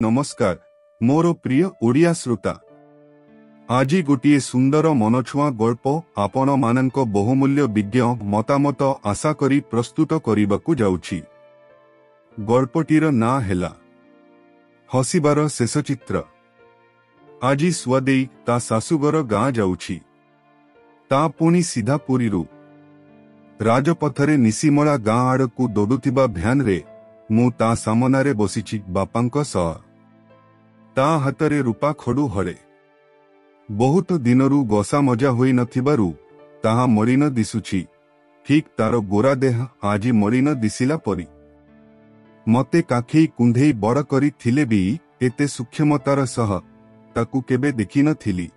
ନମସ୍କାର ମୋର ପ୍ରିୟ ଓଡ଼ିଆ ଶ୍ରୋତା, ଆଜି ଗୋଟିଏ ସୁନ୍ଦର ମନଛୁଆଁ ଗଳ୍ପ ଆପଣମାନଙ୍କ ବହୁମୂଲ୍ୟ ବିଜ୍ଞ ମତାମତ ଆଶା କରି ପ୍ରସ୍ତୁତ କରିବାକୁ ଯାଉଛି। ଗଳ୍ପଟିର ନାଁ ହେଲା ହସିବାର ଶେଷ ଚିତ୍ର। ଆଜି ସୁଆଦେଇ ତା ଶାଶୁଘର ଗାଁ ଯାଉଛି, ତା ପୁଣି ସିଧା ପୁରୀରୁ। ରାଜପଥରେ ନିଶିମଳା ଗାଁ ଆଡ଼କୁ ଦୌଡୁଥିବା ଭ୍ୟାନରେ ମୁଁ ତା ସାମନାରେ ବସିଛି ବାପାଙ୍କ ସହ। ତା ହାତରେ ରୂପା ଖଡୁ ହଳେ। ବହୁତ ଦିନରୁ ଗସା ମଜା ହୋଇନଥିବାରୁ ତାହା ମଳିନ ଦିଶୁଛି, ଠିକ୍ ତାର ଗୋରା ଦେହ ଆଜି ମଳିନ ଦିଶିଲା ପରି। ମତେ କାଖେଇ କୁଣ୍ଢେଇ ବଡ଼ କରିଥିଲେ ବି ଏତେ ସୂକ୍ଷ୍ମତାର ସହ ତାକୁ କେବେ ଦେଖିନଥିଲି।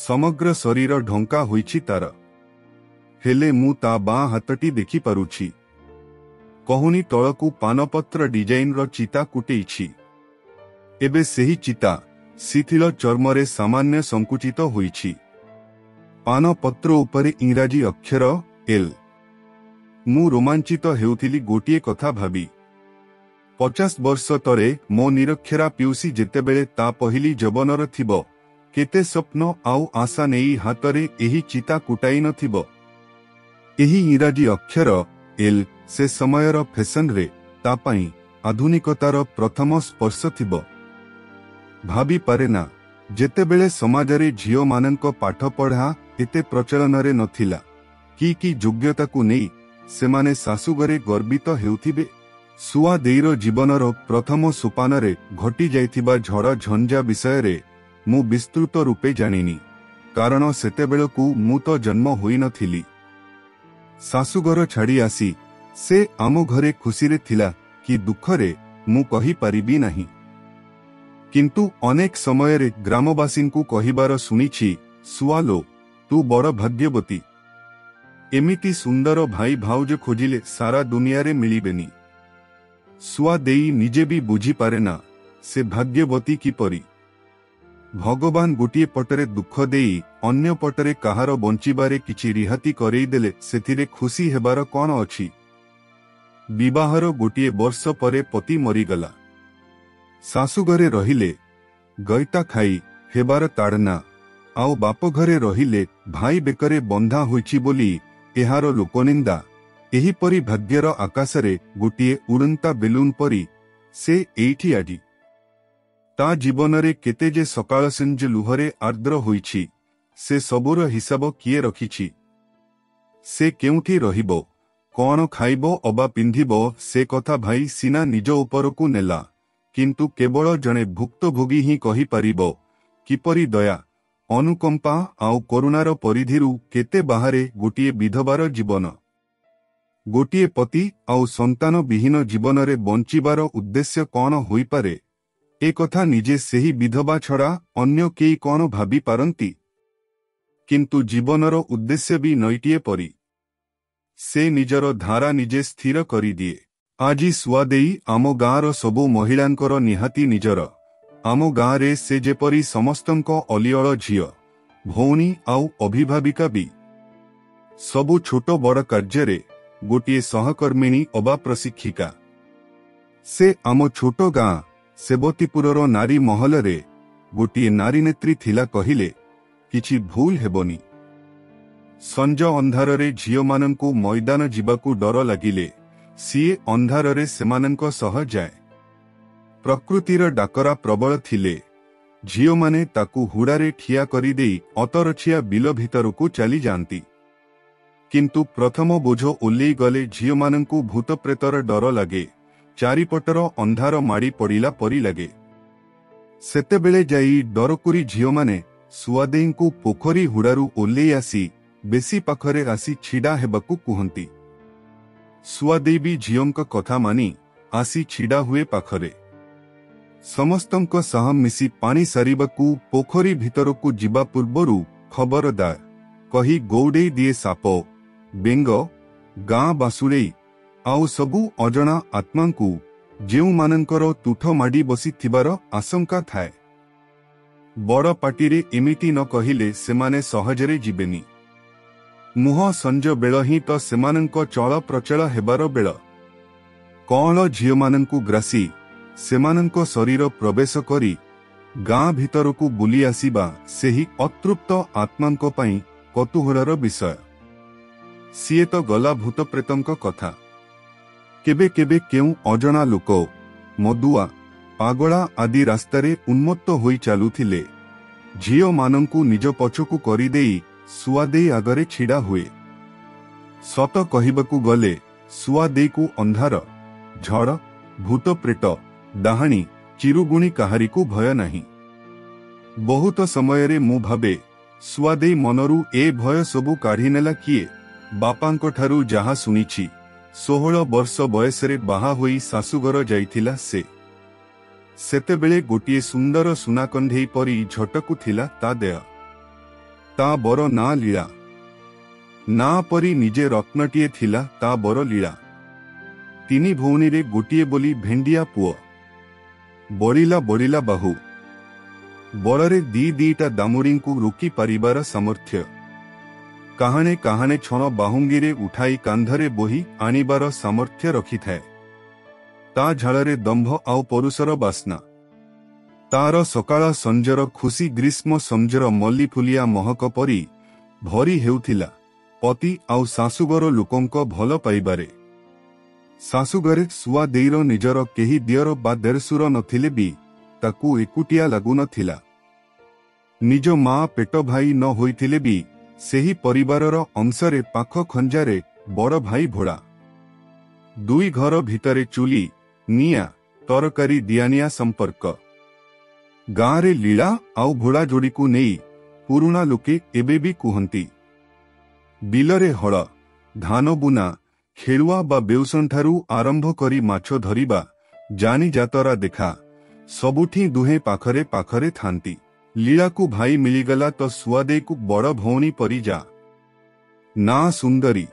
ସମଗ୍ର ଶରୀର ଢଙ୍କା ହୋଇଛି ତାର, ହେଲେ ମୁଁ ତା ବାଁ ହାତଟି ଦେଖିପାରୁଛି। କହୁଣି ତଳକୁ ପାନପତ୍ର ଡିଜାଇନର ଚିତା କୁଟେଇଛି। ଏବେ ସେହି ଚିତା ଶିଥିଳ ଚର୍ମରେ ସାମାନ୍ୟ ସଂକୁଚିତ ହୋଇଛି। ପାନପତ୍ର ଉପରେ ଇଂରାଜୀ ଅକ୍ଷର ଏଲ୍। ମୁଁ ରୋମାଞ୍ଚିତ ହେଉଥିଲି ଗୋଟିଏ କଥା ଭାବି। 50 ବର୍ଷ ତଳେ ମୋ ନିରକ୍ଷରା ପିଉସୀ ଯେତେବେଳେ ତା ପହିଲି ଯବନର ଥିବ, କେତେ ସ୍ୱପ୍ନ ଆଉ ଆଶା ନେଇ ହାତରେ ଏହି ଚିତା କୁଟାଇ ନଥିବ। ଏହି ଇଂରାଜୀ ଅକ୍ଷର ଏଲ୍ ସେ ସମୟର ଫେସନରେ ତା ପାଇଁ ଆଧୁନିକତାର ପ୍ରଥମ ସ୍ପର୍ଶ ଥିବ। ଭାବିପାରେ ନା, ଯେତେବେଳେ ସମାଜରେ ଝିଅମାନଙ୍କ ପାଠପଢ଼ା ଏତେ ପ୍ରଚଳନରେ ନଥିଲା, କି କି ଯୋଗ୍ୟତାକୁ ନେଇ ସେମାନେ ଶାଶୁଘରେ ଗର୍ବିତ ହେଉଥିବେ। ସୁଆ ଦେଇର ଜୀବନର ପ୍ରଥମ ସୋପାନରେ ଘଟିଯାଇଥିବା ଝଡ଼ ଝଞ୍ଜା ବିଷୟରେ ମୁଁ ବିସ୍ତୃତ ରୂପେ ଜାଣିନି, କାରଣ ସେତେବେଳକୁ ମୁଁ ତ ଜନ୍ମ ହୋଇନଥିଲି। ଶାଶୁଘର ଛାଡ଼ି ଆସି ସେ ଆମ ଘରେ ଖୁସିରେ ଥିଲା କି ଦୁଃଖରେ ମୁଁ କହିପାରିବି ନାହିଁ। କିନ୍ତୁ ଅନେକ ସମୟରେ ଗ୍ରାମବାସୀଙ୍କୁ କହିବାର ଶୁଣିଛି, ସୁଆଲୋ, ତୁ ବଡ଼ ଭାଗ୍ୟବତୀ। ଏମିତି ସୁନ୍ଦର ଭାଇ ଭାଉଜ ଖୋଜିଲେ ସାରା ଦୁନିଆରେ ମିଳିବେନି। ସୁଆ ଦେଇ ନିଜେ ବି ବୁଝିପାରେ ନା ସେ ଭାଗ୍ୟବତୀ କିପରି। ଭଗବାନ ଗୋଟିଏ ପଟରେ ଦୁଃଖ ଦେଇ ଅନ୍ୟ ପଟରେ କାହାର ବଞ୍ଚିବାରେ କିଛି ରିହାତି କରେଇଦେଲେ ସେଥିରେ ଖୁସି ହେବାର କ'ଣ ଅଛି? ବିବାହର ଗୋଟିଏ ବର୍ଷ ପରେ ପତି ମରିଗଲା। ଶାଶୁଘରେ ରହିଲେ ଗଇତା ଖାଇ ହେବାର ତାଡ଼ନା, ଆଉ ବାପଘରେ ରହିଲେ ଭାଇ ବେକରେ ବନ୍ଧା ହୋଇଛି ବୋଲି ଏହାର ଲୋକନିନ୍ଦା। ଏହିପରି ଭାଗ୍ୟର ଆକାଶରେ ଗୋଟିଏ ଉଡ଼ନ୍ତା ବେଲୁନ ପରି ସେ ଏଇଠି ଆଜି। ତା ଜୀବନରେ କେତେ ଯେ ସକାଳ ସଞ୍ଜ ଲୁହରେ ଆର୍ଦ୍ର ହୋଇଛି, ସେ ସବୁର ହିସାବ କିଏ ରଖିଛି? ସେ କେଉଁଠି ରହିବ, କ'ଣ ଖାଇବ ଅବା ପିନ୍ଧିବ, ସେ କଥା ଭାଇ ସିନା ନିଜ ଉପରକୁ ନେଲା, କିନ୍ତୁ କେବଳ ଜଣେ ଭୁକ୍ତଭୋଗୀ ହିଁ କହିପାରିବ କିପରି ଦୟା, ଅନୁକମ୍ପା ଆଉ କରୁଣାର ପରିଧିରୁ କେତେ ବାହାରେ ଗୋଟିଏ ବିଧବାର ଜୀବନ। ଗୋଟିଏ ପତି ଆଉ ସନ୍ତାନ ବିହୀନ ଜୀବନରେ ବଞ୍ଚିବାର ଉଦ୍ଦେଶ୍ୟ କ'ଣ ହୋଇପାରେ, ଏ କଥା ନିଜେ ସେହି ବିଧବା ଛଡ଼ା ଅନ୍ୟ କେହି କ'ଣ ଭାବିପାରନ୍ତି? କିନ୍ତୁ ଜୀବନର ଉଦ୍ଦେଶ୍ୟ ବି ନଈଟିଏ ପରି, ସେ ନିଜର ଧାରା ନିଜେ ସ୍ଥିର କରିଦିଏ। ଆଜି ସୁଆଦେଇ ଆମ ଗାଁର ସବୁ ମହିଳାଙ୍କର ନିହାତି ନିଜର। ଆମ ଗାଁରେ ସେ ଯେପରି ସମସ୍ତଙ୍କ ଅଲିଅଳ ଝିଅ, ଭଉଣୀ ଆଉ ଅଭିଭାବିକା ବି। ସବୁ ଛୋଟ ବଡ଼ କାର୍ଯ୍ୟରେ ଗୋଟିଏ ସହକର୍ମିଣୀ ଅବା ପ୍ରଶିକ୍ଷିକା। ସେ ଆମ ଛୋଟ ଗାଁ ସେବତୀପୁରର ନାରୀ ମହଲରେ ଗୋଟିଏ ନାରୀନେତ୍ରୀ ଥିଲା କହିଲେ କିଛି ଭୁଲ ହେବନି। ସଞ୍ଜ ଅନ୍ଧାରରେ ଝିଅମାନଙ୍କୁ ମଇଦାନ ଯିବାକୁ ଡର ଲାଗିଲେ ସିଏ ଅନ୍ଧାରରେ ସେମାନଙ୍କ ସହ ଯାଏ। ପ୍ରକୃତିର ଡାକରା ପ୍ରବଳ ଥିଲେ ଝିଅମାନେ ତାକୁ ହୁଡ଼ାରେ ଠିଆ କରିଦେଇ ଅତରଛିଆ ବିଲ ଭିତରକୁ ଚାଲିଯାଆନ୍ତି। କିନ୍ତୁ ପ୍ରଥମ ବୋଝ ଓହ୍ଲେଇ ଗଲେ ଝିଅମାନଙ୍କୁ ଭୂତପ୍ରେତର ଡର ଲାଗେ, ଚାରିପଟର ଅନ୍ଧାର ମାଡ଼ି ପଡ଼ିଲା ପରି ଲାଗେ। ସେତେବେଳେ ଯାଇ ଡରକୁରି ଝିଅମାନେ ସୁଆଦେଇଙ୍କୁ ପୋଖରୀ ହୁଡ଼ାରୁ ଓହ୍ଲେଇ ଆସି ବେଶୀ ପାଖରେ ଆସି ଛିଡ଼ା ହେବାକୁ କୁହନ୍ତି। ସୁଆଦେଇ ବି ଝିଅଙ୍କ କଥା ମାନି ଆସି ଛିଡ଼ା ହୁଏ ପାଖରେ। ସମସ୍ତଙ୍କ ସହ ମିଶି ପାଣି ସାରିବାକୁ ପୋଖରୀ ଭିତରକୁ ଯିବା ପୂର୍ବରୁ ଖବରଦାର କହି ଗୌଡ଼େଇ ଦିଏ ସାପ, ବେଙ୍ଗ, ଗାଁ ବାସୁଳେଇ ଆଉ ସବୁ ଅଜଣା ଆତ୍ମାଙ୍କୁ, ଯେଉଁମାନଙ୍କର ତୁଠ ମାଡ଼ି ବସିଥିବାର ଆଶଙ୍କା ଥାଏ। ବଡ଼ ପାଟିରେ ଏମିତି ନ କହିଲେ ସେମାନେ ସହଜରେ ଯିବେନି। ମୁହଁ ସଞ୍ଜ ବେଳ ହିଁ ତ ସେମାନଙ୍କ ଚଳ ପ୍ରଚଳ ହେବାର ବେଳ। କଅଁଳ ଝିଅମାନଙ୍କୁ ଗ୍ରାସି ସେମାନଙ୍କ ଶରୀର ପ୍ରବେଶ କରି ଗାଁ ଭିତରକୁ ବୁଲି ଆସିବା ସେହି ଅତୃପ୍ତ ଆତ୍ମାଙ୍କ ପାଇଁ କୌତୂହଳର ବିଷୟ। ସିଏ ତ ଗଲା ଭୂତପ୍ରେତଙ୍କ କଥା। କେବେ କେବେ କେଉଁ ଅଜଣା ଲୋକ, ମଦୁଆ, ପାଗଳା ଆଦି ରାସ୍ତାରେ ଉନ୍ମତ୍ତ ହୋଇ ଚାଲୁଥିଲେ ଝିଅମାନଙ୍କୁ ନିଜ ପଛକୁ କରିଦେଇ ସୁଆଦେଇ ଆଗରେ ଛିଡ଼ା ହୁଏ। ସତ କହିବାକୁ ଗଲେ ସୁଆଦେଇକୁ ଅନ୍ଧାର, ଝଡ଼, ଭୂତପ୍ରେତ, ଡାହାଣୀ, ଚିରୁଗୁଣି କାହାରିକୁ ଭୟ ନାହିଁ। ବହୁତ ସମୟରେ ମୁଁ ଭାବେ, ସୁଆଦେଇ ମନରୁ ଏ ଭୟ ସବୁ କାଢ଼ିନେଲା କିଏ? ବାପାଙ୍କଠାରୁ ଯାହା ଶୁଣିଛି, 16 ବର୍ଷ ବୟସରେ ବାହା ହୋଇ ଶାଶୁଘର ଯାଇଥିଲା ସେ। ସେତେବେଳେ ଗୋଟିଏ ସୁନ୍ଦର ସୁନାକଣ୍ଢେଇ ପରି ଝଟକୁଥିଲା ତା ଦେହ। ତା ବର ନାଁ ଲୀଳା। ନାଁ ପରି ନିଜେ ରତ୍ନଟିଏ ଥିଲା ତା ବର ଲୀଳା। ତିନି ଭଉଣୀରେ ଗୋଟିଏ ବୋଲି ଭେଣ୍ଡିଆ ପୁଅ। ବଳିଲା ବଳିଲା ବାହୁ। ବଳରେ ଦି ଦିଟା ଦାମୁଡ଼ିଙ୍କୁ ରୋକି ପାରିବାର ସାମର୍ଥ୍ୟ। କାହାଣେ କାହାଣେ ଛଣ ବାହୁଙ୍ଗିରେ ଉଠାଇ କାନ୍ଧରେ ବୋହି ଆଣିବାର ସାମର୍ଥ୍ୟ ରଖିଥାଏ। ତା ଝାଳରେ ଦମ୍ଭ ଆଉ ପରୁଷର ବାସ୍ନା। ତାର ସକାଳ ସଞ୍ଜର ଖୁସି ଗ୍ରୀଷ୍ମ ସଞ୍ଜର ମଲ୍ଲିଫୁଲିଆ ମହକ ପରି ଭରି ହେଉଥିଲା ପତି ଆଉ ଶାଶୁଘର ଲୋକଙ୍କ ଭଲ ପାଇବାରେ। ଶାଶୁଘରେ ସୁଆଦେଇର ନିଜର କେହି ଦିଅର ବା ଦେଢ଼ଶୁର ନଥିଲେ ବି ତାକୁ ଏକୁଟିଆ ଲାଗୁନଥିଲା। ନିଜ ମା ପେଟ ଭାଇ ନ ହୋଇଥିଲେ ବି ସେହି ପରିବାରର ଅଂଶରେ ପାଖ ଖଞ୍ଜାରେ ବଡ଼ ଭାଇ ଭୋଳା। ଦୁଇ ଘର ଭିତରେ ଚୁଲି, ନିଆଁ, ତରକାରୀ ଦିଆନିଆ ସମ୍ପର୍କ। ଗାଁରେ ଲୀଳା ଆଉ ଭୋଳା ଯୋଡ଼ିକୁ ନେଇ ପୁରୁଣା ଲୋକେ ଏବେ ବି କୁହନ୍ତି। ବିଲରେ ହଳ, ଧାନ ବୁନା, ଖେଳୁଆ ବା ବେଉସଣଠାରୁ ଆରମ୍ଭ କରି ମାଛ ଧରିବା, ଯାନି ଯାତରା ଦେଖା, ସବୁଠି ଦୁହେଁ ପାଖରେ ପାଖରେ ଥାନ୍ତି। ଲୀଳାକୁ ଭାଇ ମିଳିଗଲା ତ ସୁଆଦେଇକୁ ବଡ଼ ଭଉଣୀ ପରି ଯା। ନାଁ ସୁନ୍ଦରୀ।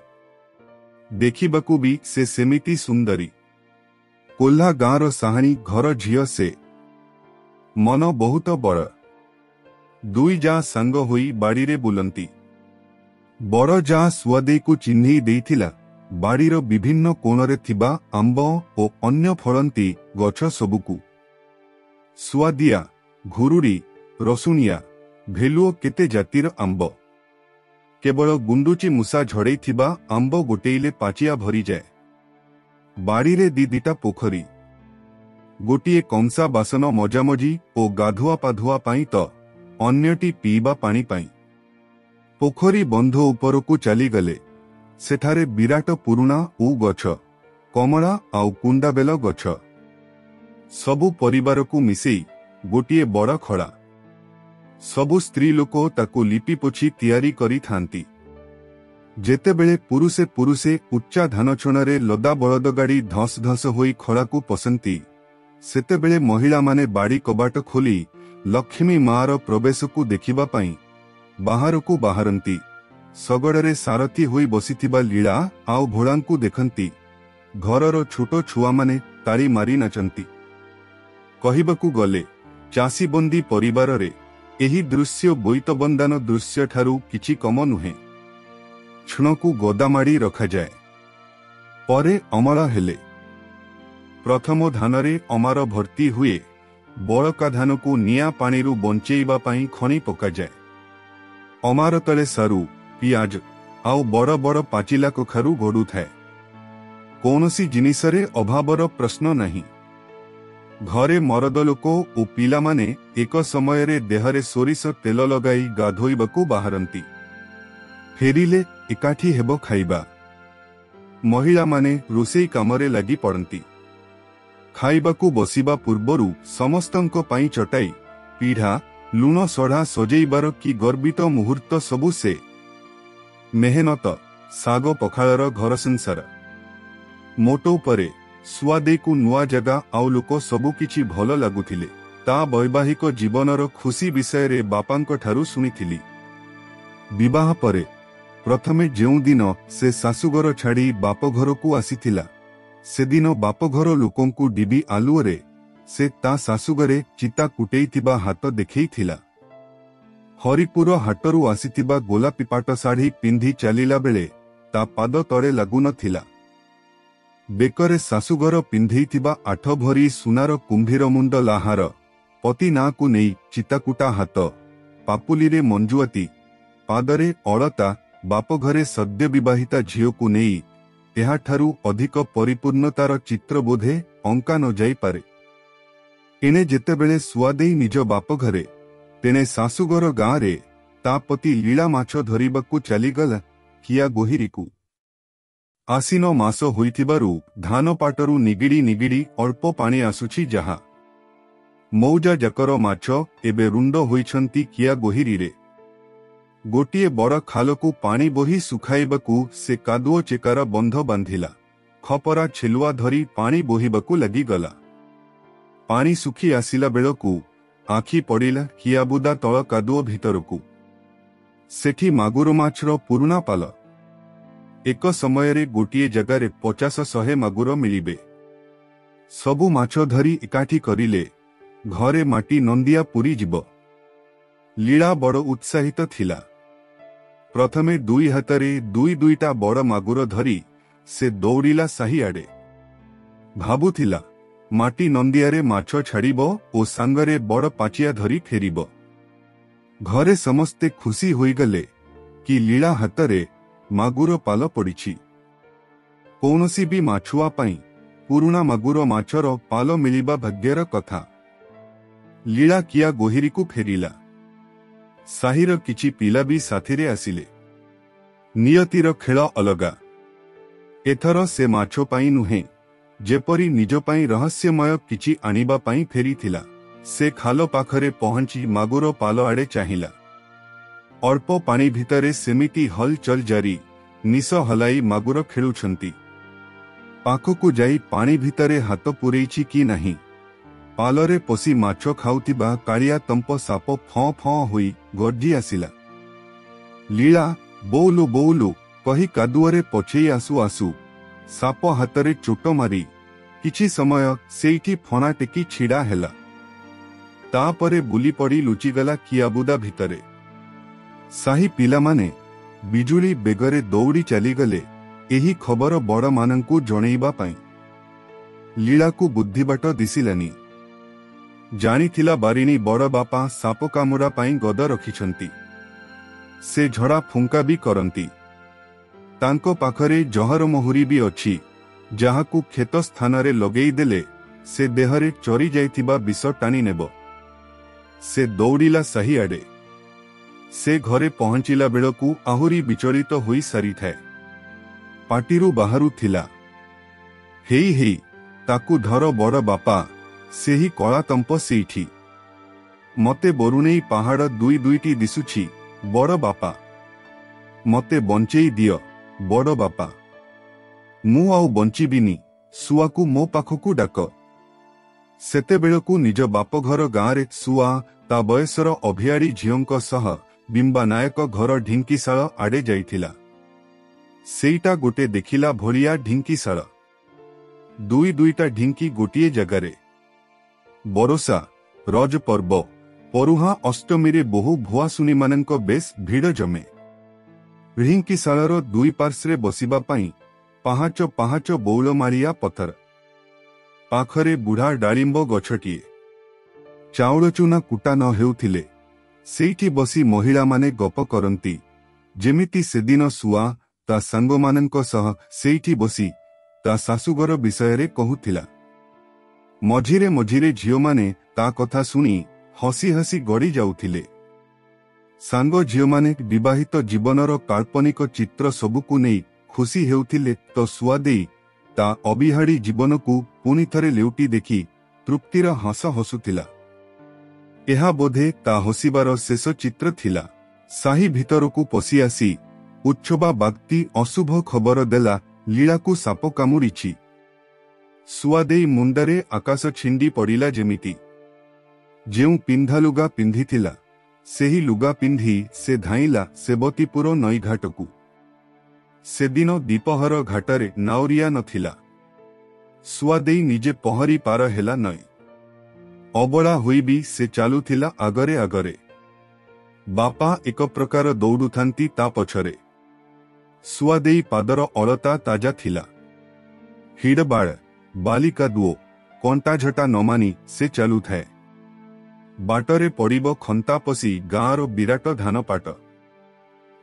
ଦେଖିବାକୁ ବି ସେ ସେମିତି ସୁନ୍ଦରୀ। କୋହ୍ଲା ଗାଁର ସାହାଣୀ ଘର ଝିଅ ସେ। ମନ ବହୁତ ବଡ଼। ଦୁଇ ଯା ସାଙ୍ଗ ହୋଇ ବାଡ଼ିରେ ବୁଲନ୍ତି। ବଡ଼ ଯା ସୁଆଦେଇକୁ ଚିହ୍ନେଇ ଦେଇଥିଲା ବାଡ଼ିର ବିଭିନ୍ନ କୋଣରେ ଥିବା ଆମ୍ବ ଓ ଅନ୍ୟ ଫଳନ୍ତି ଗଛ ସବୁକୁ। ସୁଆଦିଆ, ଘୁରୁଡ଼ି, ରସୁଣିଆ, ଭେଲୁଅ କେତେ ଜାତିର ଆମ୍ବ। କେବଳ ଗୁଣ୍ଡୁଚି ମୂଷା ଝଡ଼େଇଥିବା ଆମ୍ବ ଗୋଟେଇଲେ ପାଚିଆ ଭରିଯାଏ। ବାଡ଼ିରେ ଦି ଦିଟା ପୋଖରୀ। ଗୋଟିଏ କଂସା ବାସନ ମଜାମଜି ଓ ଗାଧୁଆ ପାଧୁଆ ପାଇଁ ତ ଅନ୍ୟଟି ପିଇବା ପାଣି ପାଇଁ। ପୋଖରୀ ବନ୍ଧ ଉପରକୁ ଚାଲିଗଲେ ସେଠାରେ ବିରାଟ ପୁରୁଣା ଉ ଗଛ, କମଳା ଆଉ କୁଣ୍ଡାବେଲ ଗଛ। ସବୁ ପରିବାରକୁ ମିଶେଇ ଗୋଟିଏ ବଡ଼ ଖଳା। ସବୁ ସ୍ତ୍ରୀ ଲୋକ ତାକୁ ଲିପିପୋଛି ତିଆରି କରିଥାନ୍ତି। ଯେତେବେଳେ ପୁରୁଷେ ପୁରୁଷେ ଉଚ୍ଚା ଧାନଛଣରେ ଲଦା ବଳଦଗାଡ଼ି ଧସ ଧସ ହୋଇ ଖଳାକୁ ପଶନ୍ତି, ସେତେବେଳେ ମହିଳାମାନେ ବାଡ଼ି କବାଟ ଖୋଲି ଲକ୍ଷ୍ମୀ ମାଆର ପ୍ରବେଶକୁ ଦେଖିବା ପାଇଁ ବାହାରକୁ ବାହାରନ୍ତି। ଶଗଡ଼ରେ ସାରଥୀ ହୋଇ ବସିଥିବା ଲୀଳା ଆଉ ଭୋଳାଙ୍କୁ ଦେଖନ୍ତି। ଘରର ଛୋଟ ଛୁଆମାନେ ତାଳି ମାରି ନାଚନ୍ତି। କହିବାକୁ ଗଲେ ଚାଷୀବନ୍ଦୀ ପରିବାରରେ ଏହି ଦୃଶ୍ୟ ବୋଇତବନ୍ଦାନ ଦୃଶ୍ୟଠାରୁ କିଛି କମ ନୁହେଁ। ଛଣକୁ ଗଦାମାଡ଼ି ରଖାଯାଏ। ପରେ ଅମଳ ହେଲେ ପ୍ରଥମ ଧାନରେ ଅମାର ଭର୍ତ୍ତି ହୁଏ। ବଳକା ଧାନକୁ ନିଆଁ ପାଣିରୁ ବଞ୍ଚେଇବା ପାଇଁ ଖଣି ପକାଯାଏ। ଅମାର ତଳେ ସାରୁ, ପିଆଜ ଆଉ ବଡ଼ ବଡ଼ ପାଚିଲା କଖାରୁ ଗଡ଼ୁଥାଏ। କୌଣସି ଜିନିଷରେ ଅଭାବର ପ୍ରଶ୍ନ ନାହିଁ। ଘରେ ମରଦ ଲୋକ ଓ ପିଲାମାନେ ଏକ ସମୟରେ ଦେହରେ ସୋରିଷ ତେଲ ଲଗାଇ ଗାଧୋଇବାକୁ ବାହାରନ୍ତି। ଫେରିଲେ ଏକାଠି ହେବ ଖାଇବା। ମହିଳାମାନେ ରୋଷେଇ କାମରେ ଲାଗି ପଡ଼ନ୍ତି। ଖାଇବାକୁ ବସିବା ପୂର୍ବରୁ ସମସ୍ତଙ୍କ ପାଇଁ ଚଟାଇ, ପିଢ଼ା, ଲୁଣ ସଢ଼ା ସଜେଇବାର କି ଗର୍ବିତ ମୁହୂର୍ତ୍ତ ସବୁ ସେ। ମେହନତ, ଶାଗ ପଖାଳର ଘର ସଂସାର। ମୋଟ ଉପରେ ସୁଆଦେଇକୁ ନୂଆ ଜାଗା ଆଉ ଲୋକ ସବୁକିଛି ଭଲ ଲାଗୁଥିଲେ। ତା ବୈବାହିକ ଜୀବନର ଖୁସି ବିଷୟରେ ବାପାଙ୍କଠାରୁ ଶୁଣିଥିଲି। ବିବାହ ପରେ ପ୍ରଥମେ ଯେଉଁଦିନ ସେ ଶାଶୁଘର ଛାଡ଼ି ବାପଘରକୁ ଆସିଥିଲା, ସେଦିନ ବାପଘର ଲୋକଙ୍କୁ ଡିବି ଆଲୁଅରେ ସେ ତା ଶାଶୁଘରେ ଚିତା କୁଟେଇଥିବା ହାତ ଦେଖେଇଥିଲା। ହରିପୁର ହାଟରୁ ଆସିଥିବା ଗୋଲାପୀ ପାଟ ଶାଢ଼ୀ ପିନ୍ଧି ଚାଲିଲା ବେଳେ ତା ପାଦ ତଳେ ଲାଗୁନଥିଲା। ବେକରେ ଶାଶୁଘର ପିନ୍ଧେଇଥିବା 8 ଭରି ସୁନାର କୁମ୍ଭୀର ମୁଣ୍ଡ ଲାହାର, ପତି ନାଁକୁ ନେଇ ଚିତାକୁଟା ହାତ, ପାପୁଲିରେ ମଞ୍ଜୁଆତି, ପାଦରେ ଅଳତା, ବାପଘରେ ସଦ୍ୟ ବିବାହିତା ଝିଅକୁ ନେଇ ଏହାଠାରୁ ଅଧିକ ପରିପୂର୍ଣ୍ଣତାର ଚିତ୍ର ବୋଧେ ଅଙ୍କା ନ ଯାଇପାରେ। ଏଣେ ଯେତେବେଳେ ସୁଆଦେଇ ନିଜ ବାପଘରେ, ତେଣେ ଶାଶୁଘର ଗାଁରେ ତା ପତି ଲୀଳା ମାଛ ଧରିବାକୁ ଚାଲିଗଲା କିଆ ଗୋହିରୀକୁ। ଆଶିନ ମାସ ହୋଇଥିବାରୁ ଧାନପାଟରୁ ନିଗିଡ଼ି ନିଗିଡ଼ି ଅଳ୍ପ ପାଣି ଆସୁଛି ଯାହା। ମୌଜା ଯାକର ମାଛ ଏବେ ରୁଣ୍ଡ ହୋଇଛନ୍ତି କିଆ ଗୋହିରୀରେ। ଗୋଟିଏ ବଡ଼ ଖାଲକୁ ପାଣି ବୋହି ଶୁଖାଇବାକୁ ସେ କାଦୁଅ ଚେକାର ବନ୍ଧ ବାନ୍ଧିଲା। ଖପରା ଛେଲୁଆ ଧରି ପାଣି ବୋହିବାକୁ ଲାଗିଗଲା। ପାଣି ଶୁଖି ଆସିଲା ବେଳକୁ ଆଖି ପଡ଼ିଲା କିଆବୁଦା ତଳ କାଦୁଅ ଭିତରକୁ। ସେଠି ମାଗୁର ମାଛର ପୁରୁଣା ପାଲ। ଏକ ସମୟରେ ଗୋଟିଏ ଜାଗାରେ 50-100 ମାଗୁର ମିଳିବେ। ସବୁ ମାଛ ଧରି ଏକାଠି କରିଲେ ଘରେ ମାଟି ନନ୍ଦିଆ ପୂରିଯିବ। ଲୀଳା ବଡ଼ ଉତ୍ସାହିତ ଥିଲା। ପ୍ରଥମେ ଦୁଇ ହାତରେ ଦୁଇ ଦୁଇଟା ବଡ଼ ମାଗୁର ଧରି ସେ ଦୌଡ଼ିଲା ସାହିଆଡ଼େ। ଭାବୁଥିଲା, ମାଟି ନନ୍ଦିଆରେ ମାଛ ଛାଡ଼ିବ ଓ ସାଙ୍ଗରେ ବଡ଼ ପାଚିଆ ଧରି ଫେରିବ। ଘରେ ସମସ୍ତେ ଖୁସି ହୋଇଗଲେ କି ଲୀଳା ହାତରେ ମାଗୁର ପାଲ ପଡ଼ିଛି। କୌଣସି ବି ମାଛୁଆ ପାଇଁ ପୁରୁଣା ମାଗୁର ମାଛର ପାଲ ମିଳିବା ଭାଗ୍ୟର କଥା। ଲୀଳା କିଆ ଗୋହିରୀକୁ ଫେରିଲା। ସାହିର କିଛି ପିଲା ବି ସାଥିରେ ଆସିଲେ। ନିୟତିର ଖେଳ ଅଲଗା। ଏଥର ସେ ମାଛ ପାଇଁ ନୁହେଁ, ଯେପରି ନିଜ ପାଇଁ ରହସ୍ୟମୟ କିଛି ଆଣିବା ପାଇଁ ଫେରିଥିଲା। ସେ ଖାଲ ପାଖରେ ପହଞ୍ଚି ମାଗୁର ପାଲ ଆଡ଼େ ଚାହିଁଲା। ଅଳ୍ପ ପାଣି ଭିତରେ ସେମିତି ହଲଚଲ ଜାରି, ନିଶ ହଲାଇ ମାଗୁର ଖେଳୁଛନ୍ତି। ପାଖକୁ ଯାଇ ପାଣି ଭିତରେ ହାତ ପୂରେଇଛି କି ନାହିଁ, ପାଲରେ ପଶି ମାଛ ଖାଉଥିବା କାଳିଆ ତମ୍ପ ସାପ ଫଁ ଫଁ ହୋଇ ଗର୍ଜି ଆସିଲା। ଲୀଳା ବୋଉଲୁ ବୋଉଲୁ କହି କାଦୁଅରେ ପଛେଇ ଆସୁ ଆସୁ ସାପ ହାତରେ ଚୋଟ ମାରି କିଛି ସମୟ ସେଇଠି ଫଣା ଟେକି ଛିଡ଼ା ହେଲା। ତାପରେ ବୁଲିପଡ଼ି ଲୁଚିଗଲା କିଆବୁଦା ଭିତରେ। ସାହି ପିଲାମାନେ ବିଜୁଳି ବେଗରେ ଦୌଡ଼ି ଚାଲିଗଲେ ଏହି ଖବର ବଡ଼ମାନଙ୍କୁ ଜଣେଇବା ପାଇଁ। ଲୀଳାକୁ ବୁଦ୍ଧିବାଟ ଦିଶିଲାନି। ଜାଣିଥିଲା ବାରିଣୀ ବଡ଼ ବାପା ସାପ କାମୁଡ଼ା ପାଇଁ ଗଦ ରଖିଛନ୍ତି। ସେ ଝଡ଼ା ଫୁଙ୍କା ବି କରନ୍ତି। ତାଙ୍କ ପାଖରେ ଜହର ମହୁରୀ ବି ଅଛି, ଯାହାକୁ କ୍ଷତ ସ୍ଥାନରେ ଲଗେଇ ଦେଲେ ସେ ଦେହରେ ଚରି ଯାଇଥିବା ବିଷ ଟାଣି ନେବ। ସେ ଦୌଡ଼ିଲା ସାହିଆଡ଼େ। ସେ ଘରେ ପହଞ୍ଚିଲା ବେଳକୁ ଆହୁରି ବିଚଳିତ ହୋଇ ସାରିଥାଏ। ପାଟିରୁ ବାହାରୁଥିଲା, "ହେଇ ହେଇ, ତାକୁ ଧର ବଡ଼ ବାପା, ସେହି କଳାତମ୍ପ ସେଇଠି। ମତେ ବରୁଣେଇ ପାହାଡ଼ ଦୁଇ ଦୁଇଟି ଦିଶୁଛି ବଡ଼ ବାପା। ମତେ ବଞ୍ଚେଇ ଦିଅ ବଡ଼ ବାପା। ମୁଁ ଆଉ ବଞ୍ଚିବିନି, ଶୁଆକୁ ମୋ ପାଖକୁ ଡାକ।" ସେତେବେଳକୁ ନିଜ ବାପଘର ଗାଁରେ ଶୁଆ ତା ବୟସର ଅଭିଆଡ଼ି ଝିଅଙ୍କ ସହ ବିମ୍ବା ନାୟକ ଘର ଢିଙ୍କିଶାଳ ଆଡ଼େ ଯାଇଥିଲା। ସେଇଟା ଗୋଟେ ଦେଖିଲା ଭଳିଆ ଢିଙ୍କିଶାଳ। ଦୁଇ ଦୁଇଟା ଢିଙ୍କି ଗୋଟିଏ ଜାଗାରେ। ବରଷା, ରଜ ପର୍ବ, ପରୁହାଁ ଅଷ୍ଟମୀରେ ବହୁ ଭୁଆସୁଣୀମାନଙ୍କ ବେଶ୍ ଭିଡ଼ ଜମେ। ଢିଙ୍କିଶାଳର ଦୁଇ ପାର୍ଶ୍ୱରେ ବସିବା ପାଇଁ ପାହାଚ ପାହାଚ ବଉଳମାଳିଆ ପଥର। ପାଖରେ ବୁଢ଼ା ଡାଳିମ୍ବ ଗଛଟିଏ। ଚାଉଳ ଚୁନା କୁଟା ନ ହେଉଥିଲେ ସେଇଠି ବସି ମହିଳାମାନେ ଗପ କରନ୍ତି, ଯେମିତି ସେଦିନ ଶୁଆ ତା ସାଙ୍ଗମାନଙ୍କ ସହ ସେଇଠି ବସି ତା ଶାଶୁଘର ବିଷୟରେ କହୁଥିଲା। ମଝିରେ ମଝିରେ ଝିଅମାନେ ତା କଥା ଶୁଣି ହସି ହସି ଗଡ଼ି ଯାଉଥିଲେ। ସାଙ୍ଗ ଝିଅମାନେ ବିବାହିତ ଜୀବନର କାଳ୍ପନିକ ଚିତ୍ର ସବୁକୁ ନେଇ ଖୁସି ହେଉଥିଲେ ତ ସୁଆଦେଇ ତା ଅବିହାଡ଼ି ଜୀବନକୁ ପୁଣିଥରେ ଲେଉଟି ଦେଖି ତୃପ୍ତିର ହସ ହସୁଥିଲା। ଏହା ବୋଧେ ତା ହସିବାର ଶେଷ ଚିତ୍ର ଥିଲା। ସାହି ଭିତରକୁ ପଶି ଆସି ଉଚ୍ଛବା ବାଗ୍ତି ଅଶୁଭ ଖବର ଦେଲା, ଲୀଳାକୁ ସାପ କାମୁଡ଼ିଛି। ସୁଆଦେଇ ମୁଣ୍ଡରେ ଆକାଶ ଛିଣ୍ଡି ପଡ଼ିଲା ଯେମିତି। ଯେଉଁ ପିନ୍ଧା ଲୁଗା ପିନ୍ଧିଥିଲା, ସେହି ଲୁଗା ପିନ୍ଧି ସେ ଧାଇଁଲା ସେବତୀପୁର ନଈଘାଟକୁ। ସେଦିନ ଦ୍ୱିପହର ଘାଟରେ ନାଉରିଆ ନଥିଲା। ସୁଆଦେଇ ନିଜେ ପହଁରି ପାର ହେଲା ନଈ। ଅବଳା ହୋଇ ବି ସେ ଚାଲୁଥିଲା ଆଗରେ ଆଗରେ। ବାପା ଏକ ପ୍ରକାର ଦୌଡୁଥାନ୍ତି ତା ପଛରେ। ସୁଆଦେଇ ପାଦର ଅଳତା ତାଜା ଥିଲା। ହିଡ଼ବାଳ, ବାଲିକାଦୁଅ, କଣ୍ଟାଝଟା ନମାନି ସେ ଚାଲୁଥାଏ। ବାଟରେ ପଡ଼ିବ ଖନ୍ତାପଶି ଗାଁର ବିରାଟ ଧାନପାଟ।